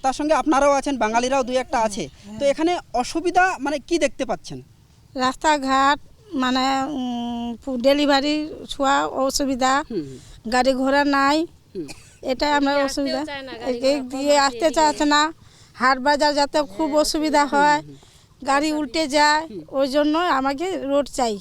তার সঙ্গে আপনারাও আছেন, বাঙালিরাও দুই একটা আছে। তো এখানে অসুবিধা মানে কি দেখতে পাচ্ছেন? রাস্তাঘাট, মানে, ডেলিভারি ছোঁয়া অসুবিধা, হুম, হুম। গাড়ি ঘোড়া নাই, হুম। এটাই আমরা অসুবিধা। এদিকে দিয়ে আসতে চাচ্ছে না। হাট বাজার যেতে খুব অসুবিধা হয়, গাড়ি উল্টে যায়, ওই জন্য আমাকে রোড চাই।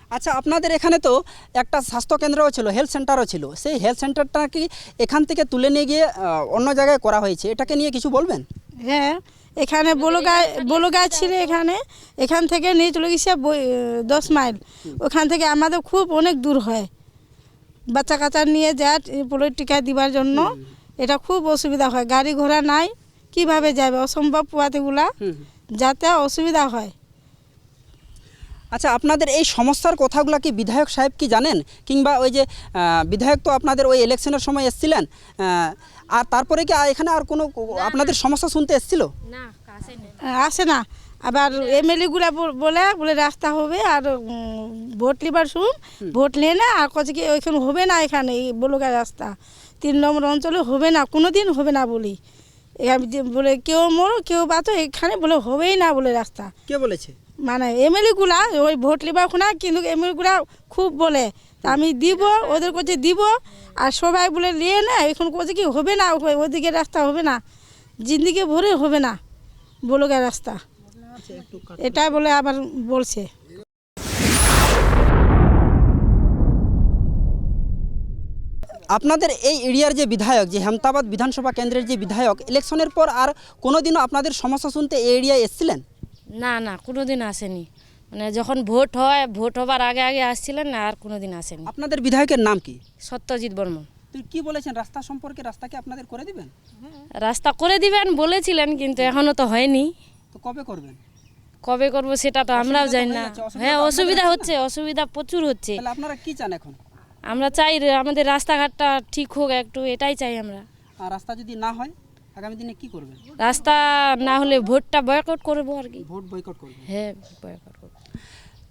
আচ্ছা, আপনাদের এখানে তো একটা স্বাস্থ্য কেন্দ্রও ছিল, হেলথ সেন্টারও ছিল, সেই হেলথ সেন্টারটা কি এখান থেকে তুলে নিয়ে গিয়ে আহ, অন্য জায়গায় করা হয়েছে? এটাকে নিয়ে কিছু বলবেন? হ্যাঁ, এখানে বলগা বলগা ছিল এখানে, এখান থেকে নিয়ে চলে গেছে বই- দশ মাইল। ওখান থেকে আমাদের খুব অনেক দূর হয়, বাচ্চা কাচ্চা নিয়ে যায় পোলিও টিকা দিবার জন্য। এটা খুব অসুবিধা হয়, গাড়ি ঘোড়া নাই, কিভাবে যাবে? অসম্ভব পোয়াতিগুলা, হুম, হুম। যাতে অসুবিধা হয়। আচ্ছা, আপনাদের এই সমস্যার কথাগুলো কি বিধায়ক সাহেব কি জানেন? কিংবা ওই যে আহ, বিধায়ক তো আপনাদের ওই ইলেকশনের সময় এসেছিলেন, আহ, আর তারপরে কি আর এখানে আর কোনো আপনাদের সমস্যা শুনতে এসেছিল? না, আসেনি। আসে না। আবার এমএলএ গুলা বল- বলে বলে রাস্তা হবে আর উম, ভোট লিবার শুন, ভোট নিয়ে না আর কচ্ছে কি ওইখানে হবে না, এখানে এই বলগা রাস্তা তিন নম্বর অঞ্চলে হবে না, কোনো দিন হবে না বলি। এ আমি যে বলে কেউ মরো কেউ বাঁচো, এখানে বলে হবেই না বলে রাস্তা। কে বলেছে? মানে এমএলএ গুলা ওই ভোট লিবা খুনা, কিন্তু এমএলএ গুলা খুব বলে, তা আমি দিব, ওদের কাছে দিব। আর সবাই বলে নিয়ে না, এখন করছে কি হবে না, ওই- ওইদিকে রাস্তা হবে না, জিন্দিগি ভরে হবে না, বলগা রাস্তা। এটা বলে আবার বলছে। আপনাদের এই এরিয়ার যে বিধায়ক, যে হেমতাবাদ বিধানসভা কেন্দ্রের যে বিধায়ক, ইলেকশনের পর আর কোনোদিনও আপনাদের সমস্যা শুনতে এই এরিয়ায় এসেছিলেন? না, না, কোনোদিন আসেনি। মানে যখন ভোট হয়, ভোট হবার আগে আগে আসছিলেন, না আর কোনোদিন আসেনি। আপনাদের বিধায়কের নাম কি? সত্যজিৎ বর্মন। তো কি বলেছেন রাস্তা সম্পর্কে? রাস্তা কি আপনাদের করে দিবেন? রাস্তা করে দিবেন বলেছিলেন, কিন্তু এখনো তো হয়নি। তো কবে করবেন? কবে করব সেটা তো আমরাও জানি না। হ্যাঁ, অসুবিধা হচ্ছে, অসুবিধা প্রচুর হচ্ছে। তাহলে আপনারা কি চান এখন? আমরা চাই রে, আমাদের রাস্তাঘাটটা ঠিক হোক একটু, এটাই চাই আমরা। আর রাস্তা যদি না হয়, আগামী দিনে কি করবেন? রাস্তা না হলে ভোটটা বয়কট করব আর কি। ভোট বয়কট করবেন? ᱦᱮᱸ, ᱵᱚᱭᱠᱚᱴ ᱠᱚ᱾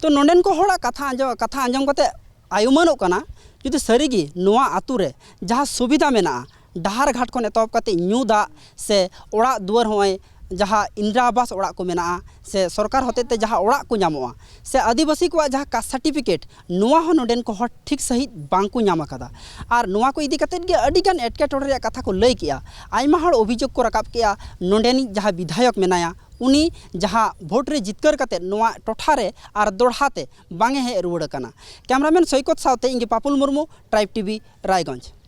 ᱛᱚ, ᱱᱚᱰᱮᱱ ᱠᱚ ᱦᱚᱲᱟᱜ ᱠᱟᱛᱷᱟ ᱟᱸᱡᱚᱢ, ᱠᱟᱛᱷᱟ ᱟᱸᱡᱚᱢ ᱠᱟᱛᱮ ᱟᱭᱩᱢᱟᱹᱱᱚᱜ ᱠᱟᱱᱟ, ᱡᱩᱫᱤ ᱥᱟᱹᱨᱤᱜᱮ ᱱᱚᱣᱟ ᱟᱛᱳ ᱨᱮ ᱡᱟᱦᱟᱸ ᱥᱩᱵᱤᱫᱷᱟ ᱢᱮᱱᱟᱜᱼᱟ, ᱰᱟᱦᱟᱨ ᱜᱷᱟᱴ ᱠᱷᱚᱱ ᱮᱛᱚᱦᱚᱵ ᱠᱟᱛᱮ ᱧᱩ ᱫᱟᱜ ᱥᱮ ᱚᱲᱟᱜ ᱫᱩᱣᱟᱹᱨ, ᱦᱚᱸᱜᱼᱚᱭ ᱡᱟᱦᱟᱸ ᱤᱱᱫᱨᱟ ᱟᱵᱟᱥ ᱚᱲᱟᱜ ᱠᱚ ᱢᱮᱱᱟᱜᱼᱟ ᱥᱮ ᱥᱚᱨᱠᱟᱨ ᱦᱚᱛᱮᱛᱮ ᱡᱟᱦᱟᱸ ᱚᱲᱟᱜ ᱠᱚ ᱧᱟᱢᱚᱜᱼᱟ ᱥᱮ ᱟᱹᱫᱤᱵᱟᱹᱥᱤ ᱠᱚᱣᱟᱜ ᱡᱟᱦᱟᱸ ᱠᱟᱥᱴ ᱥᱟᱨᱴᱤᱯᱷᱤᱠᱮᱴ, ᱱᱚᱣᱟ ᱦᱚᱸ ᱱᱚᱰᱮᱱ ᱠᱚ ᱦᱚᱲ ᱴᱷᱤᱠ ᱥᱟᱺᱦᱤᱡ ᱵᱟᱝ ᱠᱚ ᱧᱟᱢ ᱟᱠᱟᱫᱟ᱾ ᱟᱨ ᱱᱚᱣᱟ ᱠᱚ ᱤᱫᱤ ᱠᱟᱛᱮᱫ ᱜᱮ ᱟᱹᱰᱤᱜᱟᱱ ᱮᱴᱠᱮᱴᱚᱬᱮ ᱨᱮᱭᱟᱜ ᱠᱟᱛᱷᱟ ᱠᱚ ᱞᱟᱹᱭ ᱠᱮᱜᱼᱟ᱾ ᱟᱭᱢᱟ ᱦᱚᱲ ᱚᱵᱷᱤᱡᱳᱜᱽ ᱠᱚ ᱨᱟᱠᱟᱵ ᱠᱮᱜᱼᱟ, ᱱᱚᱰᱮᱱᱤᱡ ᱡᱟᱦᱟᱸ ᱵᱤᱫᱷᱟᱭᱚᱠ ᱢᱮᱱᱟᱭᱟ, ᱩᱱᱤ ᱡᱟᱦᱟᱸ ᱵᱷᱳᱴ ᱨᱮ ᱡᱤᱛᱠᱟᱹᱨ ᱠᱟᱛᱮᱫ ᱱᱚᱣᱟ ᱴᱚᱴᱷᱟ ᱨᱮ ᱟᱨ ᱫᱚᱲᱦᱟ ᱛᱮ ᱵᱟᱝ ᱮ ᱦᱮᱡ ᱨᱩᱣᱟᱹᱲ ᱟᱠᱟᱱᱟ᱾ ᱠᱮᱢᱨᱟᱢᱮᱱ ᱥᱚᱭᱠᱚᱛ ᱥᱟᱶᱛᱮ ᱤᱧ ᱜᱮ ᱯᱟᱯᱩᱞ ᱢᱩᱨᱢᱩ, ᱴᱨᱟᱭᱤᱵᱽ ᱴᱤᱵᱷᱤ, ᱨᱟᱭᱜᱚᱸᱡᱽ᱾